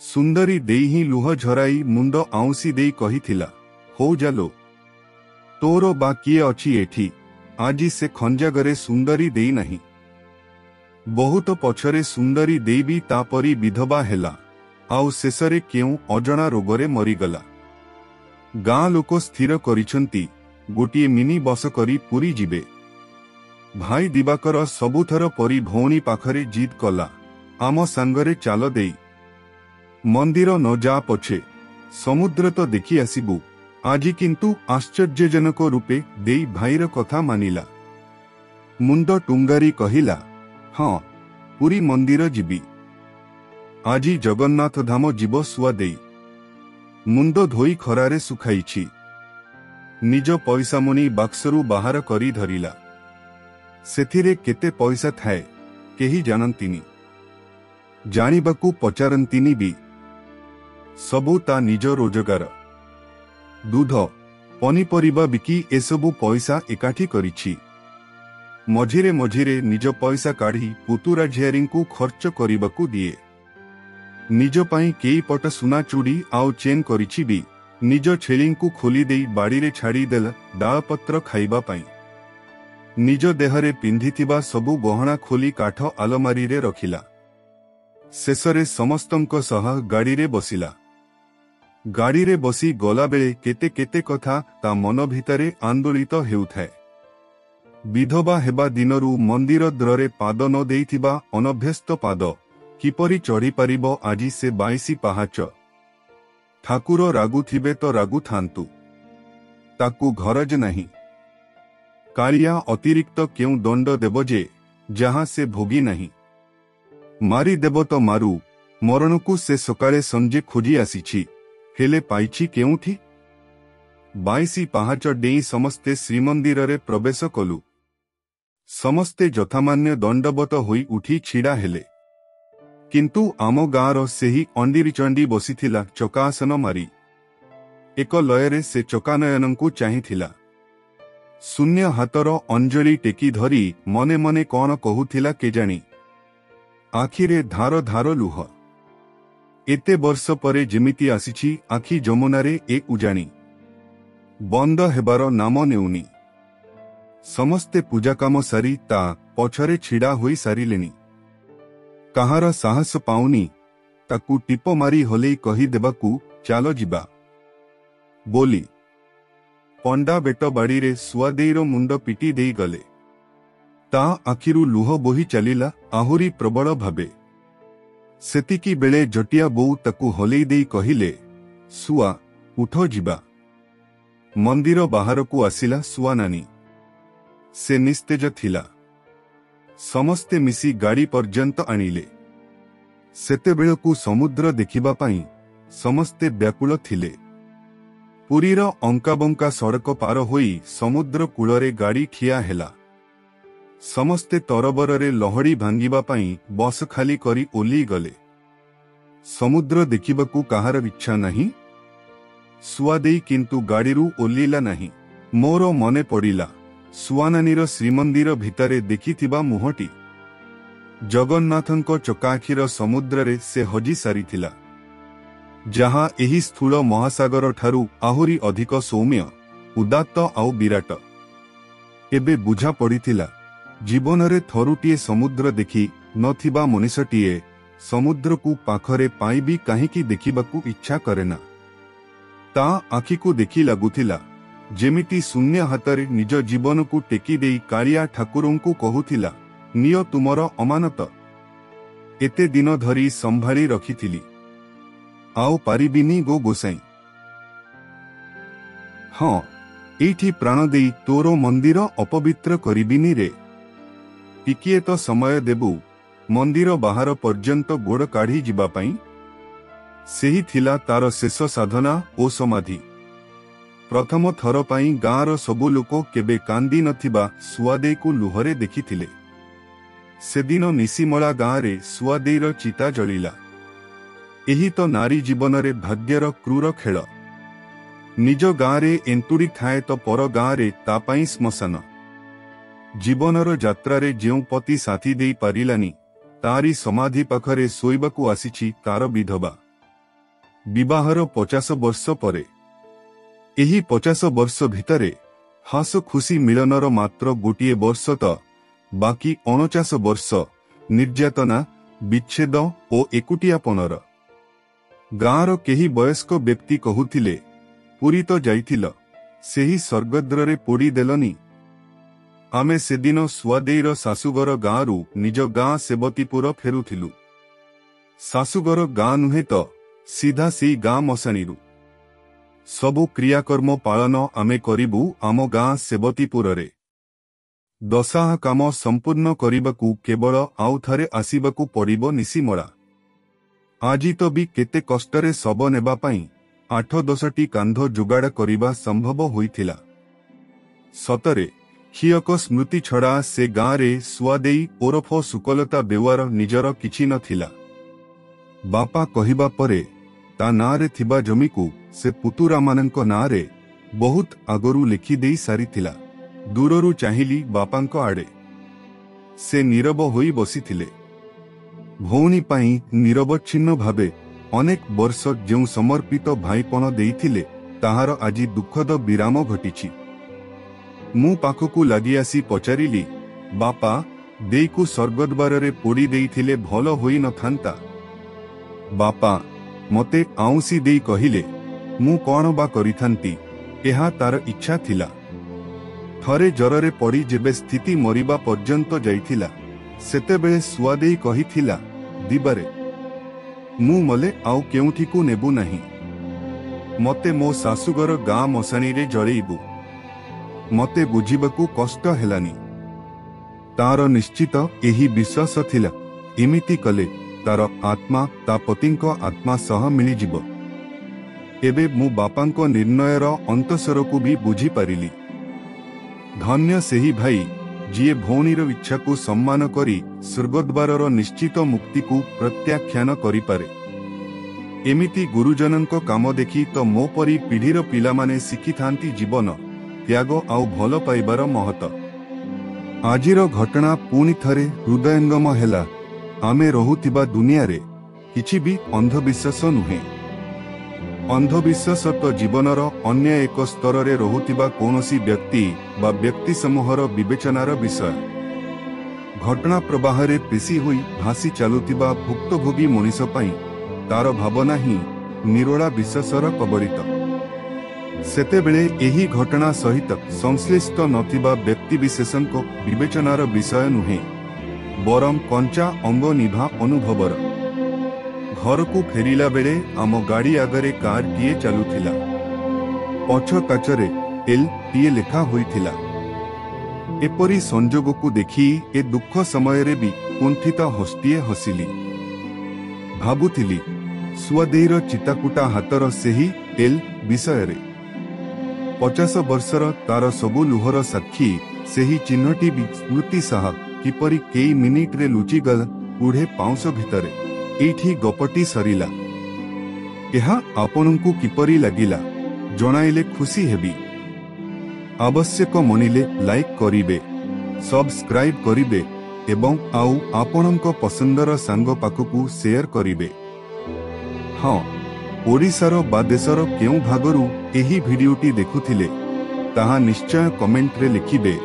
ସୁନ୍ଦରୀ ଦେଇ ହିଁ ଲୁହ ଝରାଇ ମୁଣ୍ଡ ଆଉଁସି ଦେଇ କହିଥିଲା, ହଉ ଜାଲୋ, ତୋର ବା କିଏ ଅଛି ଏଠି? ଆଜି ସେ ଖଞ୍ଜାଗରେ ସୁନ୍ଦରୀ ଦେଇ ନାହିଁ। ବହୁତ ପଛରେ ସୁନ୍ଦରୀ ଦେଇ ବି ତାପରି ବିଧବା ହେଲା, ଆଉ ଶେଷରେ କେଉଁ ଅଜଣା ରୋଗରେ ମରିଗଲା। ଗାଁ ଲୋକ ସ୍ଥିର କରିଛନ୍ତି ଗୋଟିଏ ମିନି ବସ କରି ପୁରୀ ଯିବେ। ଭାଇ ଦିବାକର ସବୁଥର ପରି ଭଉଣୀ ପାଖରେ ଜିଦ୍ କଲା, ଆମ ସାଙ୍ଗରେ ଚାଲ ଦେଇ। ମନ୍ଦିର ନ ଯା ପଛେ ସମୁଦ୍ର ତ ଦେଖି ଆସିବୁ। ଆଜି କିନ୍ତୁ ଆଶ୍ଚର୍ଯ୍ୟଜନକ ରୂପେ ଦେଇ ଭାଇର କଥା ମାନିଲା। ମୁଣ୍ଡ ଟୁଙ୍ଗାରି କହିଲା, ହଁ, ପୁରୀ ମନ୍ଦିର ଯିବି। ଆଜି ଜଗନ୍ନାଥ ଧାମ ଯିବ ସୁଆ ଦେଇ। ମୁଣ୍ଡ ଧୋଇ ଖରାରେ ଶୁଖାଇଛି। ନିଜ ପଇସାମୁନି ବାକ୍ସରୁ ବାହାର କରି ଧରିଲା। ସେଥିରେ କେତେ ପଇସା ଥାଏ କେହି ଜାଣନ୍ତିନି, ଜାଣିବାକୁ ପଚାରନ୍ତିନି ବି। ସବୁ ତା ନିଜ ରୋଜଗାର। ଦୁଧ, ପନିପରିବା ବିକି ଏସବୁ ପଇସା ଏକାଠି କରିଛି। ମଝିରେ ମଝିରେ ନିଜ ପଇସା କାଢ଼ି ପୁତୁରା ଝିଆରୀଙ୍କୁ ଖର୍ଚ୍ଚ କରିବାକୁ ଦିଏ। ନିଜ ପାଇଁ କେଇପଟ ସୁନା ଚୁଡ଼ି ଆଉ ଚେନ୍ କରିଛି ବି। ନିଜ ଛେଳିଙ୍କୁ ଖୋଲି ଦେଇ ବାଡ଼ିରେ ଛାଡ଼ିଦେଲା ଡାଳପତ୍ର ଖାଇବା ପାଇଁ। ନିଜ ଦେହରେ ପିନ୍ଧିଥିବା ସବୁ ଗହଣା ଖୋଲି କାଠ ଆଲମାରିରେ ରଖିଲା। ଶେଷରେ ସମସ୍ତଙ୍କ ସହ ଗାଡ଼ିରେ ବସିଲା। ଗାଡ଼ିରେ ବସି ଗଲାବେଳେ କେତେ କେତେ କଥା ତା ମନ ଭିତରେ ଆନ୍ଦୋଳିତ ହେଉଥାଏ। ବିଧବା ହେବା ଦିନରୁ ମନ୍ଦିର ଦ୍ରରେ ପାଦ ନ ଦେଇଥିବା ଅନଭ୍ୟସ୍ତ ପାଦ କିପରି ଚଢ଼ିପାରିବ ଆଜି ସେ 22 ପାହାଚ। ଠାକୁର ରାଗୁଥିବେ ତ ରାଗୁଥାନ୍ତୁ, ତାକୁ ଘରଜ ନାହିଁ। କାଳିଆ ଅତିରିକ୍ତ କେଉଁ ଦଣ୍ଡ ଦେବ ଯେ ଯାହା ସେ ଭୋଗି ନାହିଁ। ମାରିଦେବ ତ ମାରୁ, ମରଣକୁ ସେ ସକାଳେ ସଞ୍ଜେ ଖୋଜି ଆସିଛି, ହେଲେ ପାଇଛି କେଉଁଠି? 22 ପାହାଚ ଡେଇଁ ସମସ୍ତେ ଶ୍ରୀମନ୍ଦିରରେ ପ୍ରବେଶ କଲୁ। ସମସ୍ତେ ଯଥାମାନ୍ୟ ଦଣ୍ଡବତ ହୋଇ ଉଠି ଛିଡ଼ା ହେଲେ। କିନ୍ତୁ ଆମ ଗାଁର ସେହି ଅଣ୍ଡିରିଚଣ୍ଡୀ ବସିଥିଲା ଚକାସନ ମାରି। ଏକ ଲୟରେ ସେ ଚକାନୟନଙ୍କୁ ଚାହିଁଥିଲା। ଶୂନ୍ୟ ହାତର ଅଞ୍ଜଳି ଟେକି ଧରି ମନେ ମନେ କ'ଣ କହୁଥିଲା କେଜାଣି। ଆଖିରେ ଧାର ଧାର ଲୁହ। ଏତେ ବର୍ଷ ପରେ ଯେମିତି ଆସିଛି ଆଖି ଯମୁନାରେ ଏ ଉଜାଣି। ବନ୍ଦ ହେବାର ନାମ ନେଉନି। ସମସ୍ତେ ପୂଜା କାମ ସାରି ତା ପଛରେ ଛିଡ଼ା ହୋଇ ସାରିଲେଣି। କାହାର ସାହସ ପାଉନି ତାକୁ ଟିପ ମାରି ହଲେଇ କହିଦେବାକୁ, ଚାଲ ଯିବା ବୋଲି। ପଣ୍ଡା ବେଟ ବାଡ଼ିରେ ଶୁଆଦେଇର ମୁଣ୍ଡ ପିଟି ଦେଇଗଲେ। ତା ଆଖିରୁ ଲୁହ ବୋହି ଚାଲିଲା ଆହୁରି ପ୍ରବଳ ଭାବେ। ସେତିକି ବେଳେ ଜଟିଆ ବୋଉ ତାକୁ ହଲେଇ ଦେଇ କହିଲେ, ଶୁଆ, ଉଠ ଯିବା। ମନ୍ଦିର ବାହାରକୁ ଆସିଲା ଶୁଆ ନାନୀ। ସେ ନିସ୍ତେଜ ଥିଲା। ସମସ୍ତେ ମିଶି ଗାଡ଼ି ପର୍ଯ୍ୟନ୍ତ ଆଣିଲେ। ସେତେବେଳକୁ ସମୁଦ୍ର ଦେଖିବା ପାଇଁ ସମସ୍ତେ ବ୍ୟାକୁଳ ଥିଲେ। ପୁରୀର ଅଙ୍କାବଙ୍କା ସଡ଼କ ପାର ହୋଇ ସମୁଦ୍ର କୂଳରେ ଗାଡ଼ି ଠିଆ ହେଲା। ସମସ୍ତେ ତରବରରେ ଲହଡ଼ି ଭାଙ୍ଗିବା ପାଇଁ ବସ ଖାଲି କରି ଓହ୍ଲେଇ ଗଲେ। ସମୁଦ୍ର ଦେଖିବାକୁ କାହାର ଇଚ୍ଛା ନାହିଁ? ଶୁଆଦେଇ କିନ୍ତୁ ଗାଡ଼ିରୁ ଓହ୍ଲେଇଲା ନାହିଁ। ମୋର ମନେ ପଡ଼ିଲା ଶୁଆନାନୀର ଶ୍ରୀମନ୍ଦିର ଭିତରେ ଦେଖିଥିବା ମୁହଁଟି। ଜଗନ୍ନାଥଙ୍କ ଚକାଆଖିର ସମୁଦ୍ରରେ ସେ ହଜି ସାରିଥିଲା, ଯାହା ଏହି ସ୍ଥୂଳ ମହାସାଗର ଠାରୁ ଆହୁରି ଅଧିକ ସୌମ୍ୟ, ଉଦାତ୍ତ ଆଉ ବିରାଟ। ଏବେ ବୁଝା ପଡ଼ିଥିଲା, ଜୀବନରେ ଥରୁଟିଏ ସମୁଦ୍ର ଦେଖି ନଥିବା ମଣିଷଟିଏ ସମୁଦ୍ରକୁ ପାଖରେ ପାଇ ବି କାହିଁକି ଦେଖିବାକୁ ଇଚ୍ଛା କରେନା। ତା ଆଖିକୁ ଦେଖି ଲାଗୁଥିଲା ଯେମିତି ଶୂନ୍ୟ ହାତରେ ନିଜ ଜୀବନକୁ ଟେକି ଦେଇ କାଳିଆ ଠାକୁରଙ୍କୁ କହୁଥିଲା, ନିଅ ତୁମର ଅମାନତ। ଏତେ ଦିନ ଧରି ସମ୍ଭାଳି ରଖିଥିଲି, ଆଉ ପାରିବିନି ଗୋ ଗୋସାଇଁ। ହଁ, ଏଇଠି ପ୍ରାଣ ଦେଇ ତୋର ମନ୍ଦିର ଅପବିତ୍ର କରିବିନି ରେ। ଟିକିଏ ତ ସମୟ ଦେବୁ ମନ୍ଦିର ବାହାର ପର୍ଯ୍ୟନ୍ତ ଗୋଡ଼ କାଢ଼ି ଯିବା ପାଇଁ। ସେହି ଥିଲା ତାର ଶେଷ ସାଧନା ଓ ସମାଧି। ପ୍ରଥମ ଥର ପାଇଁ ଗାଁର ସବୁ ଲୋକ କେବେ କାନ୍ଦି ନଥିବା ଶୁଆଦେଇକୁ ଲୁହରେ ଦେଖିଥିଲେ। ସେଦିନ ନିଶିମଳା ଗାଁରେ ଶୁଆଦେଇର ଚିତା ଜଳିଲା। ଏହି ତ ନାରୀ ଜୀବନରେ ଭାଗ୍ୟର କ୍ରୂର ଖେଳ। ନିଜ ଗାଁରେ ଏନ୍ତୁଡ଼ି ଥାଏ ତ ପର ଗାଁରେ ତା ପାଇଁ ଶ୍ମଶାନ। ଜୀବନର ଯାତ୍ରାରେ ଯେଉଁ ପତି ସାଥୀ ଦେଇ ପାରିଲାନି, ତାରି ସମାଧି ପାଖରେ ଶୋଇବାକୁ ଆସିଛି ତାର ବିଧବା। ବିବାହର 50 ବର୍ଷ ପରେ। ଏହି 50 ବର୍ଷ ଭିତରେ ହସ ଖୁସି ମିଳନର ମାତ୍ର ଗୋଟିଏ ବର୍ଷ ତ ବାକି 49 ବର୍ଷ ନିର୍ଯାତନା, ବିଚ୍ଛେଦ ଓ ଏକୁଟିଆପଣର। ଗାଁର କେହି ବୟସ୍କ ବ୍ୟକ୍ତି କହୁଥିଲେ, ପୁରୀ ତ ଯାଇଥିଲ, ସେହି ସ୍ୱର୍ଗଦ୍ୱାରରେ ପୋଡ଼ି ଦେଲନି। ଆମେ ସେଦିନ ଶୁଆଦେଇର ଶାଶୁଘର ଗାଁରୁ ନିଜ ଗାଁ ସେବତୀପୁର ଫେରୁଥିଲୁ। ଶାଶୁଘର ଗାଁ ନୁହେଁ ତ, ସିଧା ସେଇ ଗାଁ ମଶାଣିରୁ। ସବୁ କ୍ରିୟାକର୍ମ ପାଳନ ଆମେ କରିବୁ ଆମ ଗାଁ ସେବତୀପୁରରେ। ଦଶାହ କାମ ସମ୍ପୂର୍ଣ୍ଣ କରିବାକୁ କେବଳ ଆଉ ଥରେ ଆସିବାକୁ ପଡ଼ିବ ନିଶିମଳା। ଆଜି ତ ବି କେତେ କଷ୍ଟରେ ଶବ ନେବା ପାଇଁ ଆଠ ଦଶଟି କାନ୍ଧ ଯୋଗାଡ଼ କରିବା ସମ୍ଭବ ହୋଇଥିଲା। ସତରେ କ୍ଷୀୟକ ସ୍ମୃତି ଛଡ଼ା ସେ ଗାଁରେ ଶୁଆଦେଇ ଓରଫ ସୁକଲତା ବେଉଆର ନିଜର କିଛି ନଥିଲା। ବାପା କହିବା ପରେ ତା ନାଁରେ ଥିବା ଜମିକୁ ସେ ପୁତୁରାମାନଙ୍କ ନାଁରେ ବହୁତ ଆଗରୁ ଲେଖିଦେଇ ସାରିଥିଲା। ଦୂରରୁ ଚାହିଁଲି ବାପାଙ୍କ ଆଡ଼େ। ସେ ନୀରବ ହୋଇ ବସିଥିଲେ। ଭଉଣୀ ପାଇଁ ନିରବଚ୍ଛିନ୍ନ ଭାବେ ଅନେକ ବର୍ଷ ଯେଉଁ ସମର୍ପିତ ଭାଇପଣ ଦେଇଥିଲେ, ତାହାର ଆଜି ଦୁଃଖଦ ବିରାମ ଘଟିଛି। ମୁଁ ପାଖକୁ ଲାଗି ଆସି ପଚାରିଲି, ବାପା, ଦେଇକୁ ସ୍ୱର୍ଗଦ୍ୱାରରେ ପୋଡ଼ି ଦେଇଥିଲେ ଭଲ ହୋଇ ନଥାନ୍ତା? ବାପା ମତେ ଆଉଁସି ଦେଇ କହିଲେ, ମୁଁ କ'ଣ ବା କରିଥାନ୍ତି, ଏହା ତାର ଇଚ୍ଛା ଥିଲା। ଥରେ ଜ୍ୱରରେ ପଡ଼ି ଯେବେ ସ୍ଥିତି ମରିବା ପର୍ଯ୍ୟନ୍ତ ଯାଇଥିଲା, ସେତେବେଳେ ଶୁଆଦେଇ କହିଥିଲା, ଦିବାରେ ମୁଁ ମଲେ ଆଉ କେଉଁଠିକୁ ନେବୁ ନାହିଁ। ମତେ ମୋ ଶାଶୁଘର ଗାଁ ମଶାଣିରେ ଜଳେଇବୁ। ମତେ ବୁଝିବାକୁ କଷ୍ଟ ହେଲାନି। ତାର ନିଶ୍ଚିତ ଏହି ବିଶ୍ୱାସ ଥିଲା, ଏମିତି କଲେ ତାର ଆତ୍ମା ତା ପତିଙ୍କ ଆତ୍ମା ସହ ମିଳିଯିବ। ଏବେ ମୁଁ ବାପାଙ୍କ ନିର୍ଣ୍ଣୟର ଅନ୍ତଃସରକୁ ବି ବୁଝିପାରିଲି। ଧନ୍ୟ ସେହି ଭାଇ, ଯିଏ ଭଉଣୀର ଇଚ୍ଛାକୁ ସମ୍ମାନ କରି ସ୍ୱର୍ଗଦ୍ୱାରର ନିଶ୍ଚିତ ମୁକ୍ତିକୁ ପ୍ରତ୍ୟାଖ୍ୟାନ କରିପାରେ। ଏମିତି ଗୁରୁଜନଙ୍କ କାମ ଦେଖି ତ ମୋ ପରି ପିଢ଼ିର ପିଲାମାନେ ଶିଖିଥାନ୍ତି ଜୀବନ, ତ୍ୟାଗ ଆଉ ଭଲ ପାଇବାର ମହତ। ଆଜିର ଘଟଣା ପୁଣି ଥରେ ହୃଦୟଙ୍ଗମ ହେଲା, ଆମେ ରହୁଥିବା ଦୁନିଆରେ କିଛି ବି ଅନ୍ଧବିଶ୍ୱାସ ନୁହେଁ। ଅନ୍ଧବିଶ୍ୱାସ ତ ଜୀବନର ଅନ୍ୟ ଏକ ସ୍ତରରେ ରହୁଥିବା କୌଣସି ବ୍ୟକ୍ତି ବା ବ୍ୟକ୍ତି ସମୂହର ବିବେଚନାର ବିଷୟ। ଘଟଣା ପ୍ରବାହରେ ପେଶି ହୋଇ ଭାସି ଚାଲୁଥିବା ଭୁକ୍ତଭୋଗୀ ମଣିଷ ପାଇଁ ତାର ଭାବନା ହିଁ ନିରୋଳା ବିଶ୍ୱାସର କବଳିତ। ସେତେବେଳେ ଏହି ଘଟଣା ସହିତ ସଂଶ୍ଳିଷ୍ଟ ନଥିବା ବ୍ୟକ୍ତିବିଶେଷଙ୍କ ବିବେଚନାର ବିଷୟ ନୁହେଁ, ବରଂ କଞ୍ଚା ଅଙ୍ଗନିଭା ଅନୁଭବର। ଘରକୁ ଫେରିଲା ବେଳେ ଆମ ଗାଡ଼ି ଆଗରେ କାରଟିଏ ଚାଲୁଥିଲା। ପଛ କାଚରେ ଏଲ୍ ଟିଏ ଲେଖା ହୋଇଥିଲା। ଏପରି ସଂଯୋଗକୁ ଦେଖି ଏ ଦୁଃଖ ସମୟରେ ବି କୁଣ୍ଠିତ ହସଟିଏ ହସିଲି। ଭାବୁଥିଲି ସୁଆଦେଇର ଚିତାକୁଟା ହାତର ସେହି ଏଲ୍ ବିଷୟରେ। 50 ବର୍ଷର ତାର ସବୁ ଲୁହର ସାକ୍ଷୀ ସେହି ଚିହ୍ନଟି ବି ସ୍ମୃତି ସହ କିପରି କେଇ ମିନିଟରେ ଲୁଚିଗଲା କୁଢ଼େ ପାଉଁଶ ଭିତରେ। ଏଇଠି ଗପଟି ସରିଲା। ଏହା ଆପଣଙ୍କୁ କିପରି ଲାଗିଲା ଜଣାଇଲେ ଖୁସି ହେବି। ଆବଶ୍ୟକ ମଣିଲେ ଲାଇକ୍ କରିବେ, ସବସ୍କ୍ରାଇବ୍ କରିବେ ଏବଂ ଆଉ ଆପଣଙ୍କ ପସନ୍ଦର ସାଙ୍ଗ ପାଖକୁ ସେୟାର କରିବେ। ହଁ, ଓଡ଼ିଶାର ବା ଦେଶର କେଉଁ ଭାଗରୁ ଏହି ଭିଡିଓଟି ଦେଖୁଥିଲେ ତାହା ନିଶ୍ଚୟ କମେଣ୍ଟରେ ଲେଖିବେ।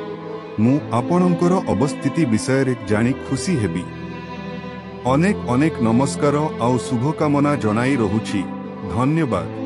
ମୁଁ ଆପଣଙ୍କର ଅବସ୍ଥିତି ବିଷୟରେ ଜାଣି ଖୁସି ହେବି। ଅନେକ ଅନେକ ନମସ୍କାର ଆଉ ଶୁଭକାମନା ଜଣାଇ ରହୁଛି। ଧନ୍ୟବାଦ।